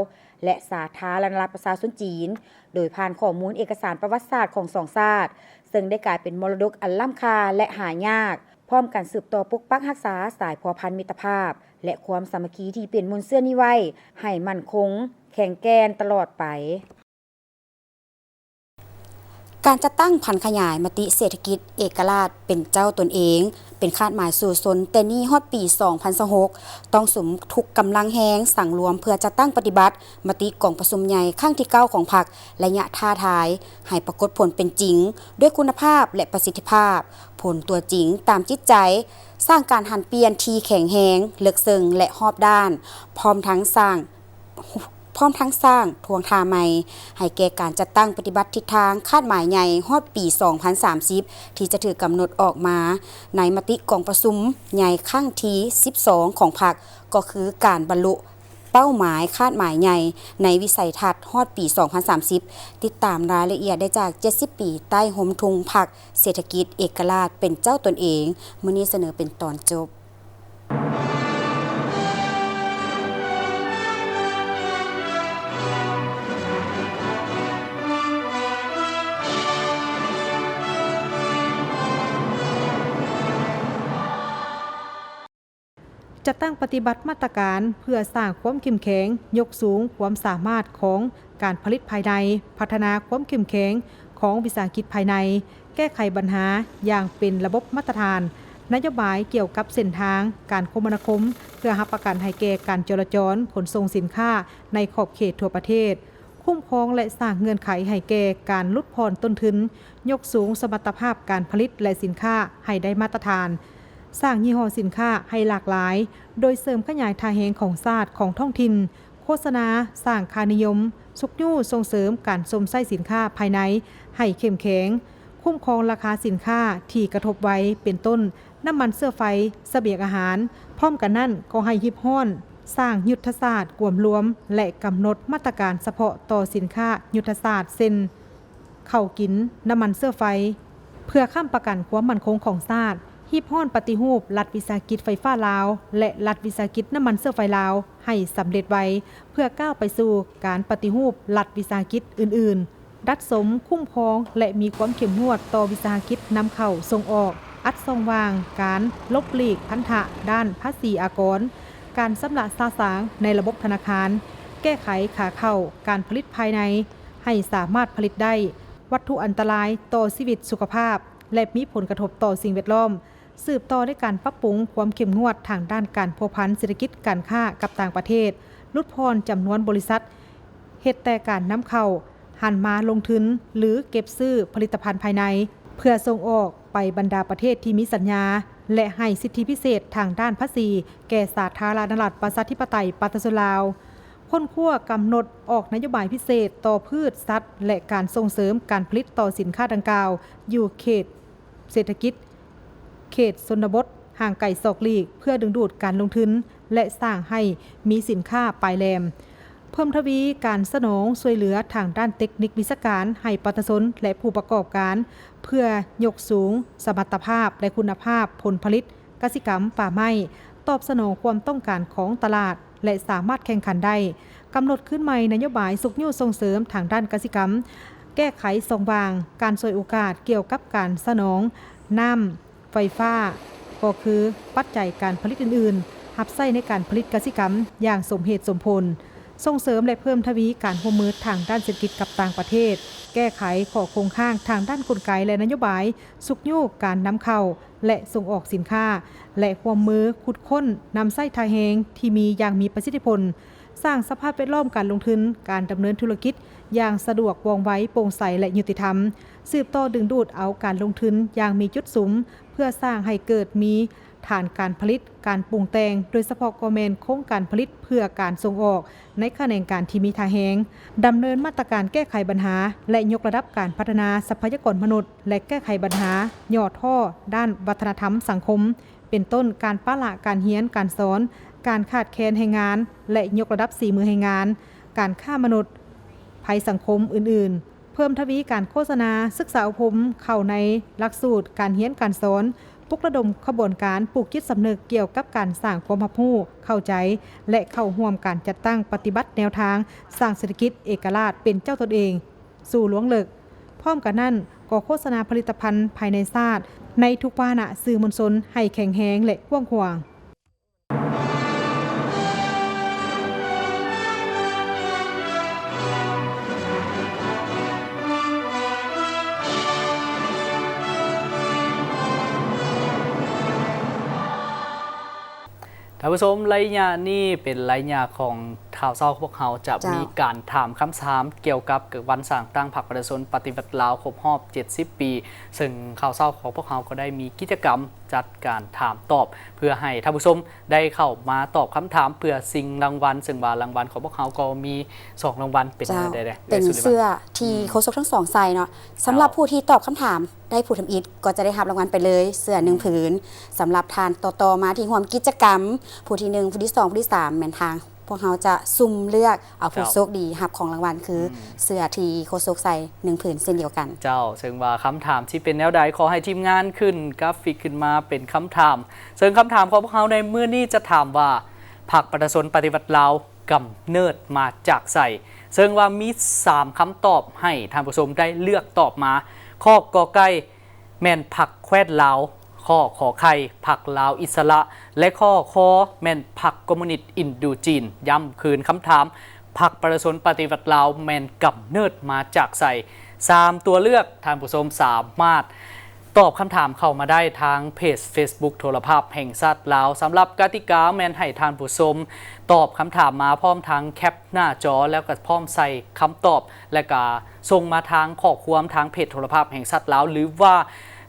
ແລະ ສາທາລະນະລັດປະຊາຊົນຈີນ, ໂດຍຜ່ານຂໍ້ມູນເອກະສານປະຫວັດສາດຂອງສອງຊາດ, ເຊິ່ງໄດ້ກາຍເປັນມໍລະດົກອັນລ້ຳຄ່າ ແລະ ຫາຍາກ, ພ້ອມກັນສືບຕໍ່ປົກປັກຮັກສາສາຍພົວພັນມິດຕະພາບ ແລະ ຄວາມສາມັກຄີທີ່ເປັນມູນເຊື້ອນີ້ໄວ້ໃຫ້ໝັ້ນຄົງ, ແຂງແກ່ນຕະຫຼອດໄປ. ການຈັດຕັ້ງຜັນຂະຫຍາຍມະຕິເສດຖະກິດເອກະລາດເປັນເຈົ້າຕົນເອງ ເປັນຄາດໝາຍສູ້ຊົນແຕ່ນີ້ຮອດປີສອງພັນຊາວຫົກ ຕ້ອງສຸມທຸກກຳລັງແຮງສັງລວມເພື່ອຈັດຕັ້ງປະຕິບັດມະຕິກອງປະຊຸມໃຫຍ່ຄັ້ງທີເກົ້າຂອງພັກ ໄລຍະທ້າທາຍ ໃຫ້ປາກົດຜົນເປັນຈິງ ດ້ວຍຄຸນນະພາບ ແລະ ປະສິດທິພາບ, ຜົນຕົວຈິງຕາມຈິດໃຈ, ສ້າງການຫັນປ່ຽນທີ່ແຂງແຮງ, ເລິກເຊິ່ງ ແລະ ຮອບດ້ານ, ພ້ອມທັງສ້າງ ພ້ອມທັງສ້າງທ່ວງທ່າໃໝ່ໃຫ້ແກ່ການຈັດຕັ້ງປະຕິບັດທິດທາງຄາດໝາຍໃຫຍ່ຮອດປີສອງພັນສາມສິບ ທີ່ຈະຖືກກຳນົດອອກມາໃນມະຕິກອງປະຊຸມໃຫຍ່ຄັ້ງທີສິບສອງຂອງພັກ, ກໍຄືການບັນລຸເປົ້າໝາຍຄາດໝາຍໃຫຍ່ໃນວິໄສທັດຮອດປີສອງພັນສາມສິບ. ຕິດຕາມລາຍລະອຽດໄດ້ຈາກເຈັດສິບປີໃຕ້ຮົ່ມທຸງພັກເສດຖະກິດເອກະລາດເປັນເຈົ້າຕົນເອງ, ມື້ນີ້ສະເໜີເປັນຕອນຈົບ. ຈັດຕັ້ງປະຕິບັດມາດຕະການເພື່ອສ້າງຄວາມເຂັ້ມແຂງ, ຍົກສູງຄວາມສາມາດຂອງການຜະລິດພາຍໃນ, ພັດທະນາຄວາມເຂັ້ມແຂງຂອງວິສາຫະກິດພາຍໃນ, ແກ້ໄຂບັນຫາຢ່າງເປັນລະບົບມາດຕະຖານ, ນະໂຍບາຍກ່ຽວກັບເສັ້ນທາງການຄົມມະນາຄົມ ເພື່ອຮັບປະກັນໃຫ້ແກ່ການຈໍລະຈອນຂົນສົ່ງສິນຄ້າໃນຂອບເຂດທົ່ວປະເທດ, ຄຸ້ມຄອງ ແລະ ສ້າງເງື່ອນໄຂໃຫ້ແກ່ການຫຼຸດຜ່ອນຕົ້ນທຶນ, ຍົກສູງສະມັດຕະພາບການຜະລິດ ແລະ ສິນຄ້າໃຫ້ໄດ້ມາດຕະຖານ, ສ້າງຍີ່ຫໍ້ສິນຄ້າໃຫ້ຫຼາກຫຼາຍ, ໂດຍເສີມຂະຫຍາຍທ່າແຮງຂອງຊາດ, ຂອງທ້ອງຖິ່ນ, ໂຄສະນາສ້າງຄ່ານິຍົມ, ຊຸກຍູ້ສົ່ງເສີມການຊົມໃຊ້ສິນຄ້າພາຍໃນໃຫ້ເຂັ້ມແຂງ, ຄຸ້ມຄອງລາຄາສິນຄ້າທີ່ກະທົບໄວ ເປັນຕົ້ນ ນ້ຳມັນເຊື້ອໄຟ, ສະບຽງອາຫານ. ພ້ອມກັນນັ້ນກໍໃຫ້ຮີບຮ້ອນສ້າງຍຸດທະສາດກວມລວມ ແລະ ກຳນົດມາດຕະການສະເພາະຕໍ່ສິນຄ້າຍຸດທະສາດ ເຊັ່ນ ເຂົ້າກິນ, ນ້ຳມັນເຊື້ອໄຟ. ເພື່ອຄ້ຳປະກັນຄວາມໝັ້ນຄົງຂອງຊາດ, ຮີບຮ້ອນປະຕິຮູບລັດວິສາຫະກິດໄຟຟ້າລາວ ແລະ ລັດວິສາຫະກິດນ້ຳມັນເຊື້ອໄຟລາວໃຫ້ສຳເລັດໄວ, ເພື່ອກ້າວໄປສູ່ການປະຕິຮູບລັດວິສາຫະກິດອື່ນໆ. ດັດສົມ, ຄຸ້ມຄອງ ແລະ ມີຄວາມເຂັ້ມງວດຕໍ່ວິສາຫະກິດນຳເຂົ້າສົ່ງອອກ, ອັດຊ່ອງວ່າງການຫຼົບຫຼີກພັນທະດ້ານພາສີອາກອນ, ການຊຳລະຊະຊາງໃນລະບົບທະນາຄານ, ແກ້ໄຂຂາເຂົ້າການຜະລິດພາຍໃນໃຫ້ສາມາດຜະລິດໄດ້ວັດຖຸອັນຕະລາຍຕໍ່ຊີວິດສຸຂະພາບ ແລະ ມີຜົນກະທົບຕໍ່ສິ່ງແວດລ້ອມ, ສືບຕໍ່ໃນການປັບປຸງຄວາມເຂັ້ມງວດທາງດ້ານການພົວພັນເສດຖະກິດການຄ້າກັບຕ່າງປະເທດ, ຫຼຸດຜ່ອນຈຳນວນບໍລິສັດເຮັດແຕ່ການນຳເຂົ້າ, ຫັນມາລົງທຶນ ຫຼື ເກັບຊື້ຜະລິດຕະພັນພາຍໃນ ເພື່ອສົ່ງອອກໄປບັນດາປະເທດທີ່ມີສັນຍາ ແລະ ໃຫ້ສິດທິພິເສດທາງດ້ານພາສີແກ່ສາທາລະນະລັດປະຊາທິປະໄຕປະຊາຊົນລາວ. ຄົ້ນຄວ້າກຳນົດອອກນະໂຍບາຍພິເສດຕໍ່ພືດ, ສັດ ແລະ ການສົ່ງເສີມການຜະລິດຕໍ່ສິນຄ້າດັ່ງກ່າວ ຢູ່ເຂດເສດຖະກິດ ເຂດຊົນນະບົດຫ່າງໄກສອກຫຼີກ ເພື່ອດຶງດູດການລົງທຶນ ແລະ ສ້າງໃຫ້ມີສິນຄ້າປາຍແຫຼມ. ເພີ່ມທະວີການສະໜອງຊ່ວຍເຫຼືອທາງດ້ານເຕັກນິກວິຊາການໃຫ້ປະຊາຊົນ ແລະ ຜູ້ປະກອບການ ເພື່ອຍົກສູງສະມັດຕະພາບ ແລະ ຄຸນນະພາບຜົນຜະລິດກະສິກຳປ່າໄມ້, ຕອບສະໜອງຄວາມຕ້ອງການຂອງຕະຫຼາດ ແລະ ສາມາດແຂ່ງຂັນໄດ້. ກຳນົດຄືນໃໝ່ນະໂຍບາຍຊຸກຍູ້ສົ່ງເສີມທາງດ້ານກະສິກຳ, ແກ້ໄຂຊ່ອງວ່າງ, ການສວຍໂອກາດກ່ຽວກັບການສະໜອງນ້ຳ ໄຟຟ້າ ກໍຄືປັດໄຈການຜະລິດອື່ນໆ ຮັບໃຊ້ໃນການຜະລິດກະສິກຳຢ່າງສົມເຫດສົມຜົນ, ສົ່ງເສີມ ແລະ ເພີ່ມທະວີການຮ່ວມມືທາງດ້ານເສດຖະກິດກັບຕ່າງປະເທດ, ແກ້ໄຂຂໍ້ຄົງຄ້າງທາງດ້ານກົນໄກ ແລະ ນະໂຍບາຍ, ຊຸກຍູ້ການນຳເຂົ້າ ແລະ ສົ່ງອອກສິນຄ້າ ແລະ ຮ່ວມມືຂຸດຄົ້ນນຳໃຊ້ທ່າແຮງທີ່ມີຢ່າງມີປະສິດທິຜົນ, ສ້າງສະພາບແວດລ້ອມການລົງທຶນ, ການດຳເນີນທຸລະກິດຢ່າງສະດວກ, ວ່ອງໄວ, ໂປ່ງໃສ ແລະ ຍຸຕິທຳ, ສືບຕໍ່ດຶງດູດເອົາການລົງທຶນຢ່າງມີຈຸດສຸມ ເພື່ອສ້າງໃຫ້ເກີດມີຖານການຜະລິດ, ການປຸງແຕ່ງ, ໂດຍສະເພາະກໍແມ່ນໂຄງການຜະລິດເພື່ອການສົ່ງອອກໃນຂະແໜງການທີ່ມີທ່າແຮງ, ດຳເນີນມາດຕະການແກ້ໄຂບັນຫາ ແລະ ຍົກລະດັບການພັດທະນາຊັບພະຍາກອນມະນຸດ ແລະ ແກ້ໄຂບັນຫາຫຍໍ້ທໍ້ດ້ານວັດທະນະທຳສັງຄົມ ເປັນຕົ້ນ ການປະລະການຮຽນການສອນ, ການຂາດແຄນແຮງງານ ແລະ ຍົກລະດັບສີມືແຮງງານ, ການຄ້າມະນຸດ, ໄພສັງຄົມອື່ນໆ, ເພີ່ມທະວີການໂຄສະນາ, ສຶກສາອົບຮົມເຂົ້າໃນຫຼັກສູດການຮຽນການສອນ, ປຸກລະດົມຂະບວນການປູກຈິດສຳນຶກກ່ຽວກັບການສ້າງຄວາມຮັບຮູ້ເຂົ້າໃຈ ແລະ ເຂົ້າຮ່ວມການຈັດຕັ້ງປະຕິບັດແນວທາງສ້າງເສດຖະກິດເອກະລາດເປັນເຈົ້າຕົນເອງ ສູ່ລວງເລິກ. ພ້ອມກັນນັ້ນ, ກໍໂຄສະນາຜະລິດຕະພັນພາຍໃນຊາດໃນທຸກພາຫະນະສື່ມວນຊົນໃຫ້ແຂງແຮງ ແລະ ກວ້າງຂວາງ. ທ່ານຜູ້ຊົມ, ໄລຍະນີ້ເປັນໄລຍະຂອງຂ່າວເຊົ້າຂອງພວກເຮົາ ຈະ ເຈົ້າ ມີການຖາມຄຳຖາມກ່ຽວກັບວັນສ້າງຕັ້ງພັກປະຊາຊົນປະຕິວັດລາວຄົບຮອບເຈັດສິບປີ, ເຊິ່ງຂ່າວເຊົ້າຂອງພວກເຮົາກໍໄດ້ມີກິດຈະກຳຈັດການຖາມຕອບ ເພື່ອໃຫ້ທ່ານຜູ້ຊົມໄດ້ເຂົ້າມາຕອບຄຳຖາມເພື່ອຊິງລາງວັນ, ເຊິ່ງວ່າລາງວັນຂອງພວກເຮົາກໍມີສອງລາງວັນ. ເປັນ ເຈົ້າ ແນວໃດແດ່ ເປັນເສື້ອທີ່ ອືມ ໂຄສົກທັງສອງໃສ່ເນາະ. ສຳລັບ ເຈົ້າ ຜູ້ທີ່ຕອບຄຳຖາມ ໄດ້ຜູ້ທຳອິດກໍຈະໄດ້ຮັບລາງວັນໄປເລີຍ ເສື້ອໜຶ່ງ ອືມ ຜືນ. ສຳລັບທ່ານຕໍ່ໆມາທີ່ຮ່ວມກິດຈະກຳ ຜູ້ທີໜຶ່ງ ຜູ້ທີສອງ ຜູ້ທີສາມ ແມ່ນທາງພວກເຮົາຈະສຸ່ມເລືອກເອົາຜູ້ ເຈົ້າ ໂຊກດີຮັບຂອງລາງວັນ ຄື ອືມ ເສື້ອທີ່ໂຄສົກໃສ່ໜຶ່ງຜືນເຊັ່ນດຽວກັນ. ເຈົ້າ, ເຊິ່ງວ່າຄຳຖາມຊິເປັນແນວໃດ, ຂໍໃຫ້ທີມງານຂຶ້ນກຣາຟິກຂຶ້ນມາເປັນຄຳຖາມ. ເຊິ່ງຄຳຖາມຂອງພວກເຮົາໃນມື້ນີ້ຈະຖາມວ່າ ພັກປະຊາຊົນປະຕິວັດລາວ ກຳເນີດມາຈາກໃສ? ເຊິ່ງວ່າມີສາມຄຳຕອບໃຫ້ທ່ານຜູ້ຊົມໄດ້ເລືອກຕອບມາ. ຂໍ້ ກ.ໄກ່ ແມ່ນພັກແຄວ້ນລາວ, ຂໍ້ ຂໍໄຂ່ ພັກລາວອິດສະຫຼະ ແລະ ຂໍ້ ຄ ແມ່ນພັກຄອມມູນິດອິນໂດຈີນ. ຢ້ຳຄືນຄຳຖາມ, ພັກປະຊາຊົນປະຕິວັດລາວແມ່ນກຳເນີດມາຈາກໃສ? ສາມຕົວເລືອກ, ທ່ານຜູ້ຊົມສາມາດ ຕອບຄຳຖາມເຂົ້າມາໄດ້ທາງເພຈເຟສບຸກໂທລະພາບແຫ່ງຊາດລາວ. ສຳລັບກະຕິກາແມ່ນໃຫ້ທ່ານຜູ້ຊົມຕອບຄຳຖາມມາ ພ້ອມທັງແຄັປໜ້າຈໍ ແລ້ວກໍພ້ອມໃສ່ຄຳຕອບ ແລະກະສົ່ງມາທາງຂໍ້ຄວາມທາງເພຈໂທລະພາບແຫ່ງຊາດລາວ ຫຼືວ່າ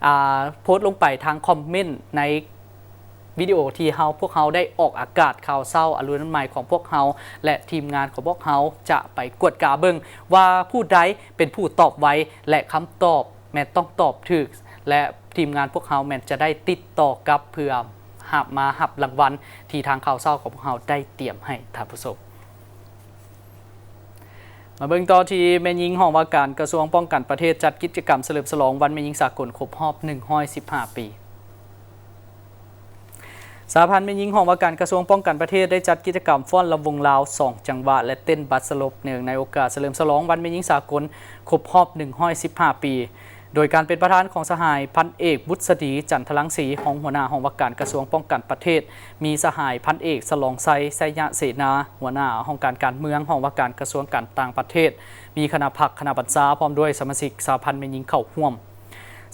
ອາ ໂພສລົງໄປທາງຄອມເມັນໃນວິດີໂອທີ່ເຮົາ ພວກເຮົາໄດ້ອອກອາກາດຂ່າວເຊົ້າອະລຸນໃໝ່ຂອງພວກເຮົາ ແລະ ທີມງານຂອງພວກເຮົາຈະໄປກວດກາເບິ່ງວ່າຜູ້ໃດເປັນຜູ້ຕອບໄວ ແລະ ຄຳຕອບ ແມ່ນຕ້ອງຕອບຖືກ ແລະ ທີມງານພວກເຮົາແມ່ນຈະໄດ້ຕິດຕໍ່ກັບເພື່ອຮັບ ມາຮັບລາງວັນທີ່ທາງຂ່າວເຊົ້າຂອງພວກເຮົາໄດ້ຕຽມໃຫ້ທ່ານຜູ້ຊົມ. ມາເບິ່ງຕໍ່ທີ່ແມ່ຍິງຫ້ອງວ່າການກະຊວງປ້ອງກັນປະເທດ ຈັດກິດຈະກຳສະເຫຼີມສະຫຼອງວັນແມ່ຍິງສາກົນຄົບຮອບໜຶ່ງຮ້ອຍສິບຫ້າປີ. ສະຫະພັນແມ່ຍິງຫ້ອງວ່າການກະຊວງປ້ອງກັນປະເທດ ໄດ້ຈັດກິດຈະກຳຟ້ອນລຳວົງລາວສອງຈັງຫວະ ແລະ ເຕັ້ນບັດສະຫຼົບ ເນື່ອງໃນໂອກາດສະເຫຼີມສະຫຼອງວັນແມ່ຍິງສາກົນຄົບຮອບໜຶ່ງຮ້ອຍສິບຫ້າປີ. ໂດຍການເປັນປະທານຂອງສະຫາຍພັນເອກ ບຸດສະດີ ຈັນທະລັງສີ ຮອງຫົວໜ້າຫ້ອງວ່າການກະຊວງປ້ອງກັນປະເທດ, ມີສະຫາຍພັນເອກ ສະຫຼອງໄຊ ໄຊຍະເສນາ ຫົວໜ້າຫ້ອງການການເມືອງ ຫ້ອງວ່າການກະຊວງການຕ່າງປະເທດ, ມີຄະນະພັກ, ຄະນະບັນຊາ ພ້ອມດ້ວຍສະມາຊິກສະຫະພັນແມ່ຍິງເຂົ້າຮ່ວມ.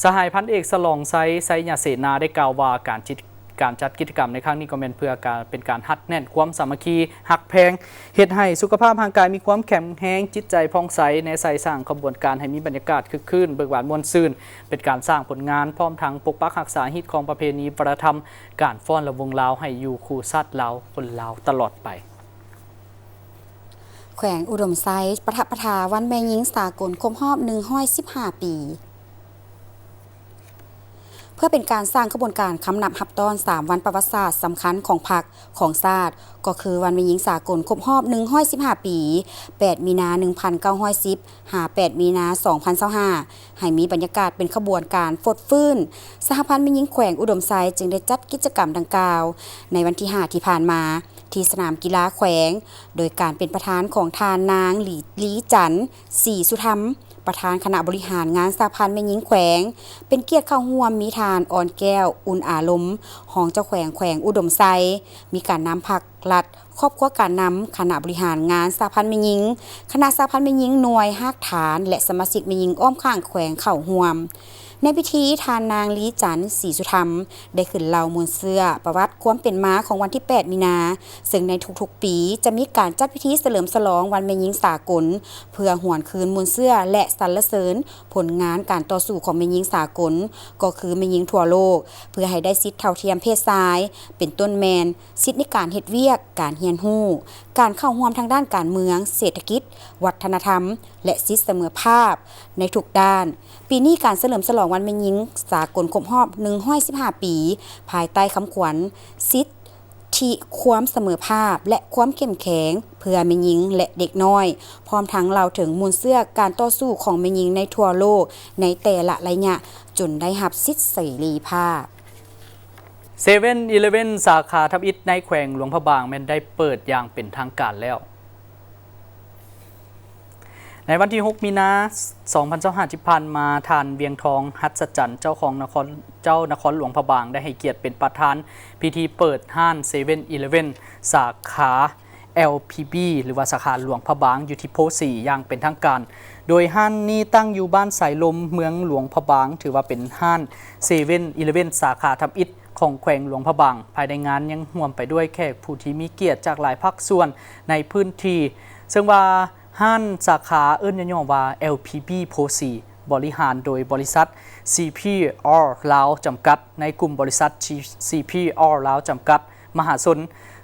ສະຫາຍພັນເອກ ສະຫຼອງໄຊ ໄຊຍະເສນາ ໄດ້ກ່າວວ່າ ການຈິດ ການຈັດກິດຈະກຳໃນຄັ້ງນີ້ກໍແມ່ນເພື່ອການ ເປັນການຮັດແໜ້ນຄວາມສາມັກຄີ ຮັກແພງ, ເຮັດໃຫ້ສຸຂະພາບຮ່າງກາຍມີຄວາມແຂງແຮງ, ຈິດໃຈຜ່ອງໃສ, ແນໃສ່ສ້າງຂະບວນການໃຫ້ມີບັນຍາກາດຄຶກຄື້ນ, ເບີກບານມ່ວນຊື່ນ, ເປັນການສ້າງຜົນງານ, ພ້ອມທັງປົກປັກຮັກສາຮີດຄອງປະເພນີວັດທະນະທຳການຟ້ອນລຳວົງລາວໃຫ້ຢູ່ຄູ່ຊາດລາວຄົນລາວຕະຫຼອດໄປ. ແຂວງອຸດົມໄຊ ປະດັບປະດາວັນແມ່ຍິງສາກົນຄົບຮອບໜຶ່ງຮ້ອຍສິບຫ້າປີ. ເພື່ອເປັນການສ້າງຂະບວນການຄຳນັບຮັບຕ້ອນສາມວັນປະຫວັດສາດສຳຄັນຂອງພັກ, ຂອງຊາດ, ກໍຄືວັນແມ່ຍິງສາກົນຄົບຮອບໜຶ່ງຮ້ອຍສິບຫ້າປີ, ແປດມີນາໜຶ່ງພັນເກົ້າຮ້ອຍສິບ ຫາ ແປດມີນາສອງພັນຊາວຫ້າ ໃຫ້ມີບັນຍາກາດເປັນຂະບວນການຟົດຟື້ນ. ສະຫະພັນແມ່ຍິງແຂວງອຸດົມໄຊຈຶ່ງໄດ້ຈັດກິດຈະກຳດັ່ງກ່າວໃນວັນທີຫ້າທີ່ຜ່ານມາ ທີ່ສະໜາມກິລາແຂວງ, ໂດຍການເປັນປະທານຂອງທ່ານນາງ ຫຼີ ລີຈັນ ສີສຸທຳ ປະທານຄະນະບໍລິຫານງານສະຫະພັນແມ່ຍິງແຂວງ, ເປັນກຽດເຂົ້າຮ່ວມມີທ່ານ ອ່ອນແກ້ວ ອຸ່ນອາລົມ ຮອງເຈົ້າແຂວງແຂວງອຸດົມໄຊ, ມີການນຳພັກລັດ, ຄອບຄົວການນຳ, ຄະນະບໍລິຫານງານສະຫະພັນແມ່ຍິງ, ຄະນະສະຫະພັນແມ່ຍິງໜ່ວຍຮາກຖານ ແລະ ສະມາຊິກແມ່ຍິງອ້ອມຂ້າງແຂວງເຂົ້າຮ່ວມ. ໃນພິທີ, ທ່ານນາງ ລີຈັນ ສີສຸທຳ ໄດ້ຂຶ້ນເລົ່າມູນເຊື້ອປະຫວັດຄວາມເປັນມາຂອງວັນທີແປດມີນາ, ເຊິ່ງໃນທຸກໆປີຈະມີການຈັດພິທີສະເຫຼີມສະຫຼອງວັນແມ່ຍິງສາກົນ ເພື່ອຫວນຄືນມູນເຊື້ອ ແລະ ສັນລະເສີນຜົນງານການຕໍ່ສູ້ຂອງແມ່ຍິງສາກົນ, ກໍຄືແມ່ຍິງທົ່ວໂລກ, ເພື່ອໃຫ້ໄດ້ສິດເທົ່າທຽມເພດຊາຍ, ເປັນຕົ້ນແມ່ນ ສິດໃນການເຮັດວຽກ, ການຮຽນຮູ້, ການເຂົ້າຮ່ວມທາງດ້ານການເມືອງ, ເສດຖະກິດ, ວັດທະນະທຳ ແລະ ສິດສະເໝີພາບໃນທຸກດ້ານ. ປີນີ້ການສະເຫຼີມສະຫຼອງວັນແມ່ຍິງສາກົນຄົບຮອບໜຶ່ງຮ້ອຍສິບຫ້າປີ ພາຍໃຕ້ຄຳຂວັນ ສິດທິຄວາມສະເໝີພາບ ແລະ ຄວາມເຂັ້ມແຂງເພື່ອແມ່ຍິງ ແລະ ເດັກນ້ອຍ, ພ້ອມທັງເລົ່າເຖິງມູນເຊື້ອການຕໍ່ສູ້ຂອງແມ່ຍິງໃນທົ່ວໂລກໃນແຕ່ລະໄລຍະ ຈົນໄດ້ຮັບສິດເສລີພາບ. ເຊເວັ່ນອີເລເວັ່ນ ສາຂາທຳອິດໃນແຂວງຫຼວງພະບາງແມ່ນໄດ້ເປີດຢ່າງເປັນທາງການແລ້ວ. ໃນວັນທີຫົກ ມີນາ ສອງພັນຊາວຫ້າ ທີ່ຜ່ານມາ, ທ່ານ ວຽງທອງ ຫັດສະຈັນ ເຈົ້າຂອງນະຄອນ ເຈົ້ານະຄອນຫຼວງພະບາງ ໄດ້ໃຫ້ກຽດເປັນປະທານພິທີເປີດຮ້ານເຊເວັ່ນອີເລເວັ່ນ ສາຂາ ແອລພີບີ ຫຼືວ່າສາຂາຫຼວງພະບາງ ຢູ່ທີ່ໂພສີ່ຢ່າງເປັນທາງການ. ໂດຍຮ້ານນີ້ຕັ້ງຢູ່ບ້ານສາຍລົມ ເມືອງຫຼວງພະບາງ, ຖືວ່າເປັນຮ້ານເຊເວັ່ນອີເລເວັ່ນ ສາຂາທຳອິດຂອງແຂວງຫຼວງພະບາງ. ພາຍໃນງານຍັງຮ່ວມໄປດ້ວຍແຂກຜູ້ທີ່ມີກຽດຈາກຫຼາຍພາກສ່ວນໃນພື້ນທີ່, ເຊິ່ງວ່າຮ້ານສາຂາເອີ້ນຫຍໍ້ໆວ່າ ແອລພີບີ ໂພສີ່ ບໍລິຫານໂດຍບໍລິສັດ ຊີພີອາ ລາວ ຈຳກັດ ໃນກຸ່ມບໍລິສັດ ຊີພີອາ ລາວ ຈຳກັດ ມະຫາຊົນ,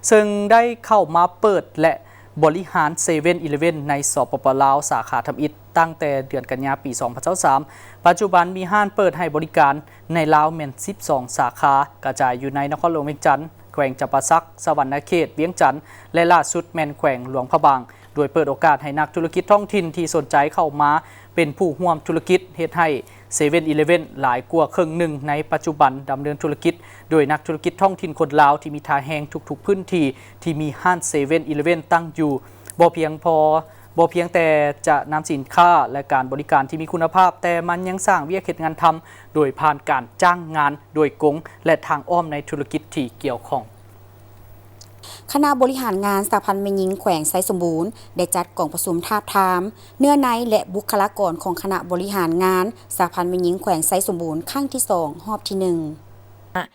ເຊິ່ງໄດ້ເຂົ້າມາເປີດ ແລະ ບໍລິຫານເຊເວັ່ນອີເລເວັ່ນ ໃນ ສປປ ລາວ ສາຂາທຳອິດ ຕັ້ງແຕ່ເດືອນກັນຍາ ປີສອງພັນຊາວສາມ. ປັດຈຸບັນມີຮ້ານເປີດໃຫ້ບໍລິການໃນລາວແມ່ນສິບສອງສາຂາ, ກະຈາຍຢູ່ໃນນະຄອນຫຼວງວຽງຈັນ, ແຂວງຈຳປາສັກ, ສະຫວັນນະເຂດ, ວຽງຈັນ ແລະ ລ່າສຸດແມ່ນແຂວງຫຼວງພະບາງ, ໂດຍເປີດໂອກາດໃຫ້ນັກທຸລະກິດທ້ອງຖິ່ນທີ່ສົນໃຈເຂົ້າມາເປັນຜູ້ຮ່ວມທຸລະກິດ, ເຮັດໃຫ້ເຊເວັ່ນອີເລເວັ່ນຫຼາຍກວ່າເຄິ່ງໜຶ່ງໃນປັດຈຸບັນດຳເນີນທຸລະກິດໂດຍນັກທຸລະກິດທ້ອງຖິ່ນຄົນລາວທີ່ມີທ່າແຮງທຸກໆພື້ນທີ່ທີ່ມີຮ້ານເຊເວັ່ນອີເລເວັ່ນຕັ້ງຢູ່. ບໍ່ພຽງພໍ, ບໍ່ພຽງແຕ່ຈະນຳສິນຄ້າ ແລະ ການບໍລິການທີ່ມີຄຸນນະພາບ, ແຕ່ມັນຍັງສ້າງວຽກເຮັດງານທຳໂດຍຜ່ານການຈ້າງງານໂດຍກົງ ແລະ ທາງອ້ອມໃນທຸລະກິດທີ່ກ່ຽວຂ້ອງ. ຄະນະບໍລິຫານງານສະຫະພັນແມ່ຍິງແຂວງໄຊສົມບູນ ໄດ້ຈັດກອງປະຊຸມທາບທາມເນື້ອໃນ ແລະ ບຸກຄະລາກອນຂອງຄະນະບໍລິຫານງານສະຫະພັນແມ່ຍິງແຂວງໄຊສົມບູນ ຄັ້ງທີສອງ ຮອບທີໜຶ່ງ.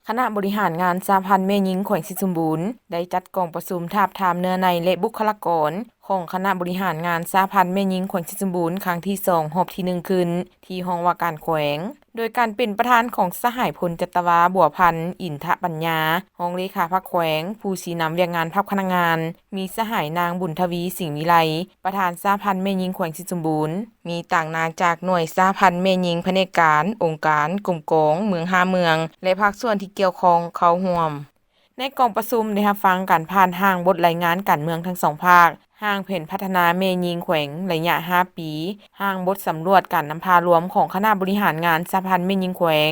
ຄະນະບໍລິຫານງານສະຫະພັນແມ່ຍິງແຂວງໄຊສົມບູນ ໄດ້ຈັດກອງປະຊຸມທາບທາມເນື້ອໃນ ແລະ ບຸກຄະລາກອນຂອງຄະນະບໍລິຫານງານສະຫະພັນແມ່ຍິງແຂວງໄຊສົມບູນ ຄັ້ງທີສອງ ຮອບທີໜຶ່ງ ຂຶ້ນ ທີ່ຫ້ອງວ່າການແຂວງ, ໂດຍການເປັນປະທານຂອງສະຫາຍ ພົນຈັດຕະວາ ບົວພັນ ອິນທະປັນຍາ ຮອງເລຂາພັກແຂວງ, ຜູ້ຊີ້ນຳວຽກງານພັກພະນັກງານ, ມີສະຫາຍ ນາງ ບຸນທະວີ ສິງວິໄລ ປະທານສະຫະພັນແມ່ຍິງແຂວງໄຊສົມບູນ, ມີຕາງໜ້າຈາກໜ່ວຍສະຫະພັນແມ່ຍິງພະແນກການ, ອົງການ, ກົມກອງ, ເມືອງຫ້າເມືອງ ແລະ ພາກສ່ວນທີ່ກ່ຽວຂ້ອງເຂົ້າຮ່ວມ. ໃນກອງປະຊຸມໄດ້ຮັບຟັງການຜ່ານຮ່າງບົດລາຍງານການເມືອງທັງສອງພາກ, ຮ່າງແຜນພັດທະນາແມ່ຍິງແຂວງໄລຍະຫ້າປີ, ຮ່າງບົດສຳຫຼວດການນຳພາລວມຂອງຄະນະບໍລິຫານງານສະຫະພັນແມ່ຍິງແຂວງ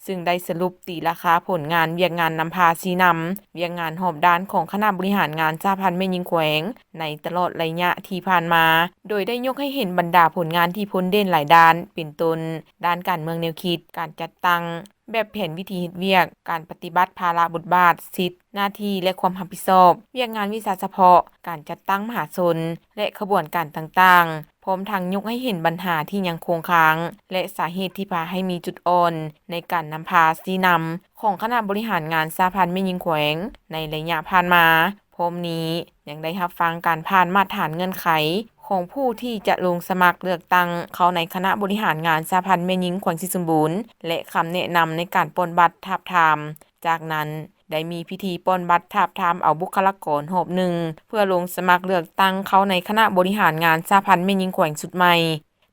ຊຶ່ງໄດ້ສະຫຼຸບຕີລາຄາຜົນງານວຽກງານນຳພາຊີ້ນຳວຽກງານຮອບດ້ານຂອງຄະນະບໍລິຫານງານສະຫະພັນແມ່ຍິງແຂວງ ໃນຕະຫຼອດໄລຍະທີ່ຜ່ານມາ, ໂດຍໄດ້ຍົກໃຫ້ເຫັນບັນດາຜົນງານທີ່ພົ້ນເດັ່ນຫຼາຍດ້ານ, ເປັນຕົ້ນ ດ້ານການເມືອງແນວຄິດ, ການຈັດຕັ້ງ, ແບບແຜນວິທີເຮັດວຽກ, ການປະຕິບັດພາລະບົດບາດ, ສິດ, ໜ້າທີ່ ແລະ ຄວາມຮັບຜິດຊອບ, ວຽກງານວິຊາສະເພາະ, ການຈັດຕັ້ງມະຫາຊົນ ແລະ ຂະບວນການຕ່າງໆ, ພ້ອມທັງຍົກໃຫ້ເຫັນບັນຫາທີ່ຍັງຄົງຄ້າງ ແລະ ສາເຫດທີ່ພາໃຫ້ມີຈຸດອ່ອນໃນການນຳພາຊີ້ນຳຂອງຄະນະບໍລິຫານງານສະຫະພັນແມ່ຍິງແຂວງໃນໄລຍະຜ່ານມາ. ພ້ອມນີ້ຍັງໄດ້ຮັບຟັງການຜ່ານມາດຖານເງື່ອນໄຂຂອງຜູ້ທີ່ຈະລົງສະໝັກເລືອກຕັ້ງເຂົ້າໃນຄະນະບໍລິຫານງານສະຫະພັນແມ່ຍິງແຂວງໄຊສົມບູນ ແລະ ຄຳແນະນຳໃນການປ່ອນບັດທາບທາມ. ຈາກນັ້ນ ໄດ້ມີພິທີປ່ອນບັດທາບທາມເອົາບຸກຄະລາກອນຮອບໜຶ່ງ ເພື່ອລົງສະໝັກເລືອກຕັ້ງເຂົ້າໃນຄະນະບໍລິຫານງານສະຫະພັນແມ່ຍິງແຂວງຊຸດໃໝ່.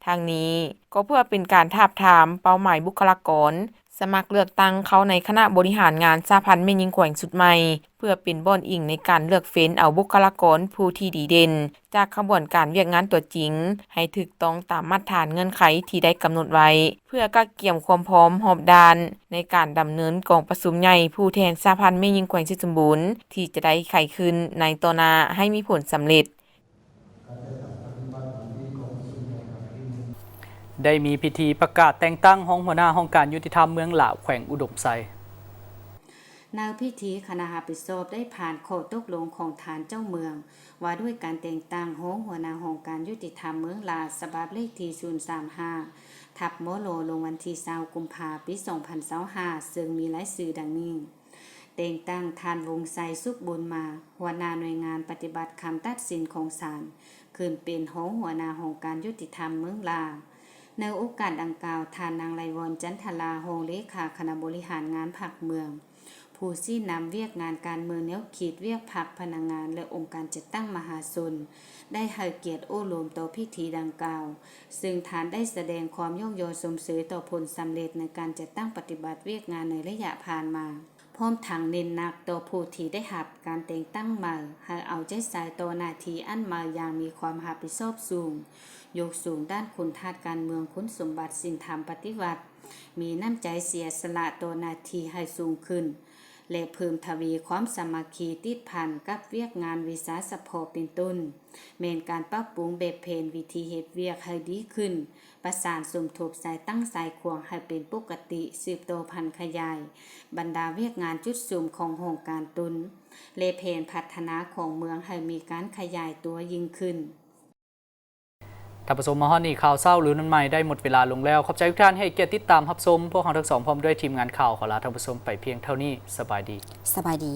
ທັງນີ້ກໍເພື່ອເປັນການທາບທາມເປົ້າໝາຍບຸກຄະລາກອນສະໝັກເລືອກຕັ້ງເຂົ້າໃນຄະນະບໍລິຫານງານສະຫະພັນແມ່ຍິງແຂວງຊຸດໃໝ່ ເພື່ອເປັນບ່ອນອີງໃນການເລືອກເຟ້ນເອົາບຸກຄະລາກອນຜູ້ທີ່ດີເດັ່ນຈາກຂະບວນການວຽກງານຕົວຈິງ ໃຫ້ຖືກຕ້ອງຕາມມາດຖານເງື່ອນໄຂທີ່ໄດ້ກຳນົດໄວ້ ເພື່ອກະກຽມຄວາມພ້ອມຮອບດ້ານໃນການດຳເນີນກອງປະຊຸມໃຫຍ່ຜູ້ແທນສະຫະພັນແມ່ຍິງແຂວງໄຊສົມບູນ ທີ່ຈະໄດ້ໄຂຂຶ້ນໃນຕໍ່ໜ້າໃຫ້ມີຜົນສຳເລັດ. ໄດ້ມີພິທີປະກາດແຕ່ງຕັ້ງຮອງຫົວໜ້າຫ້ອງການຍຸຕິທຳເມືອງຫຼາວ ແຂວງອຸດົມໄຊ. ໃນພິທີ, ຄະນະຮັບຜິດຊອບໄດ້ຜ່ານຂໍ້ຕົກລົງຂອງທ່ານເຈົ້າເມືອງ ວ່າດ້ວຍການແຕ່ງຕັ້ງຮອງຫົວໜ້າຫ້ອງການຍຸຕິທຳເມືອງຫຼາວ ສະບັບເລກທີສູນສາມຫ້າ ທັບ ມລ ລົງວັນທີຊາວ ກຸມພາ ປີສອງພັນຊາວຫ້າ ເຊິ່ງມີລາຍຊື່ດັ່ງນີ້. ແຕ່ງຕັ້ງທ່ານ ວົງໄຊ ສຸກບຸນມາ ຫົວໜ້າໜ່ວຍງານປະຕິບັດຄຳຕັດສິນຂອງສານ ຂຶ້ນເປັນຮອງຫົວໜ້າຫ້ອງການຍຸຕິທຳເມືອງຫຼາວ. ໃນໂອກາດດັ່ງກ່າວ, ທ່ານນາງ ໄລວອນ ຈັນທະລາ ຮອງເລຂາຄະນະບໍລິຫານງານພັກເມືອງ, ຜູ້ຊີ້ນຳວຽກງານການເມືອງແນວຄິດ, ວຽກພັກ, ພະນັກງານ ແລະ ອົງການຈັດຕັ້ງມະຫາຊົນ ໄດ້ໃຫ້ກຽດໂອ້ລົມຕໍ່ພິທີດັ່ງກ່າວ, ເຊິ່ງທ່ານໄດ້ສະແດງຄວາມຍ້ອງຍໍຊົມເຊີຍຕໍ່ຜົນສຳເລັດໃນການຈັດຕັ້ງປະຕິບັດວຽກງານໃນໄລຍະຜ່ານມາ. ພ້ອມທັງເນັ້ນໜັກຕໍ່ຜູ້ທີ່ໄດ້ຮັບການແຕ່ງຕັ້ງໃໝ່ ໃຫ້ເອົາໃຈໃສ່ຕໍ່ໜ້າທີ່ອັນໃໝ່ຢ່າງມີຄວາມຮັບຜິດຊອບສູງ, ຍົກສູງດ້ານຄຸນທາດການເມືອງ, ຄຸນສົມບັດສິນທຳປະຕິວັດ, ມີນ້ຳໃຈເສຍສະຫຼະຕໍ່ໜ້າທີ່ໃຫ້ສູງຂຶ້ນ ແລະ ເພີ່ມທະວີຄວາມສາມັກຄີຕິດພັນກັບວຽກງານວິຊາສະເພາະ ເປັນຕົ້ນ ແມ່ນການປັບປຸງແບບແຜນວິທີເຮັດວຽກໃຫ້ດີຂຶ້ນ, ປະສານສົມທົບສາຍຕັ້ງສາຍຂວາງໃຫ້ເປັນປົກກະຕິ, ສືບຕໍ່ຜັນຂະຫຍາຍບັນດາວຽກງານຈຸດສຸມຂອງຫ້ອງການຕົນ ແລະ ແຜນພັດທະນາຂອງເມືອງໃຫ້ມີການຂະຫຍາຍຕົວຍິ່ງຂຶ້ນ. ທ່ານຜູ້ຊົມ, ມາຮອດນີ້ ຂ່າວເຊົ້າ ຫຼື ນຳໃໝ່ ໄດ້ໝົດເວລາລົງແລ້ວ. ຂອບໃຈທຸກທ່ານທີ່ໃຫ້ກຽດຕິດຕາມຮັບຊົມ. ພວກເຮົາທັງສອງ ພ້ອມດ້ວຍທີມງານຂ່າວ ຂໍລາທ່ານຜູ້ຊົມໄປພຽງເທົ່ານີ້. ສະບາຍດີ. ສະບາຍດີ.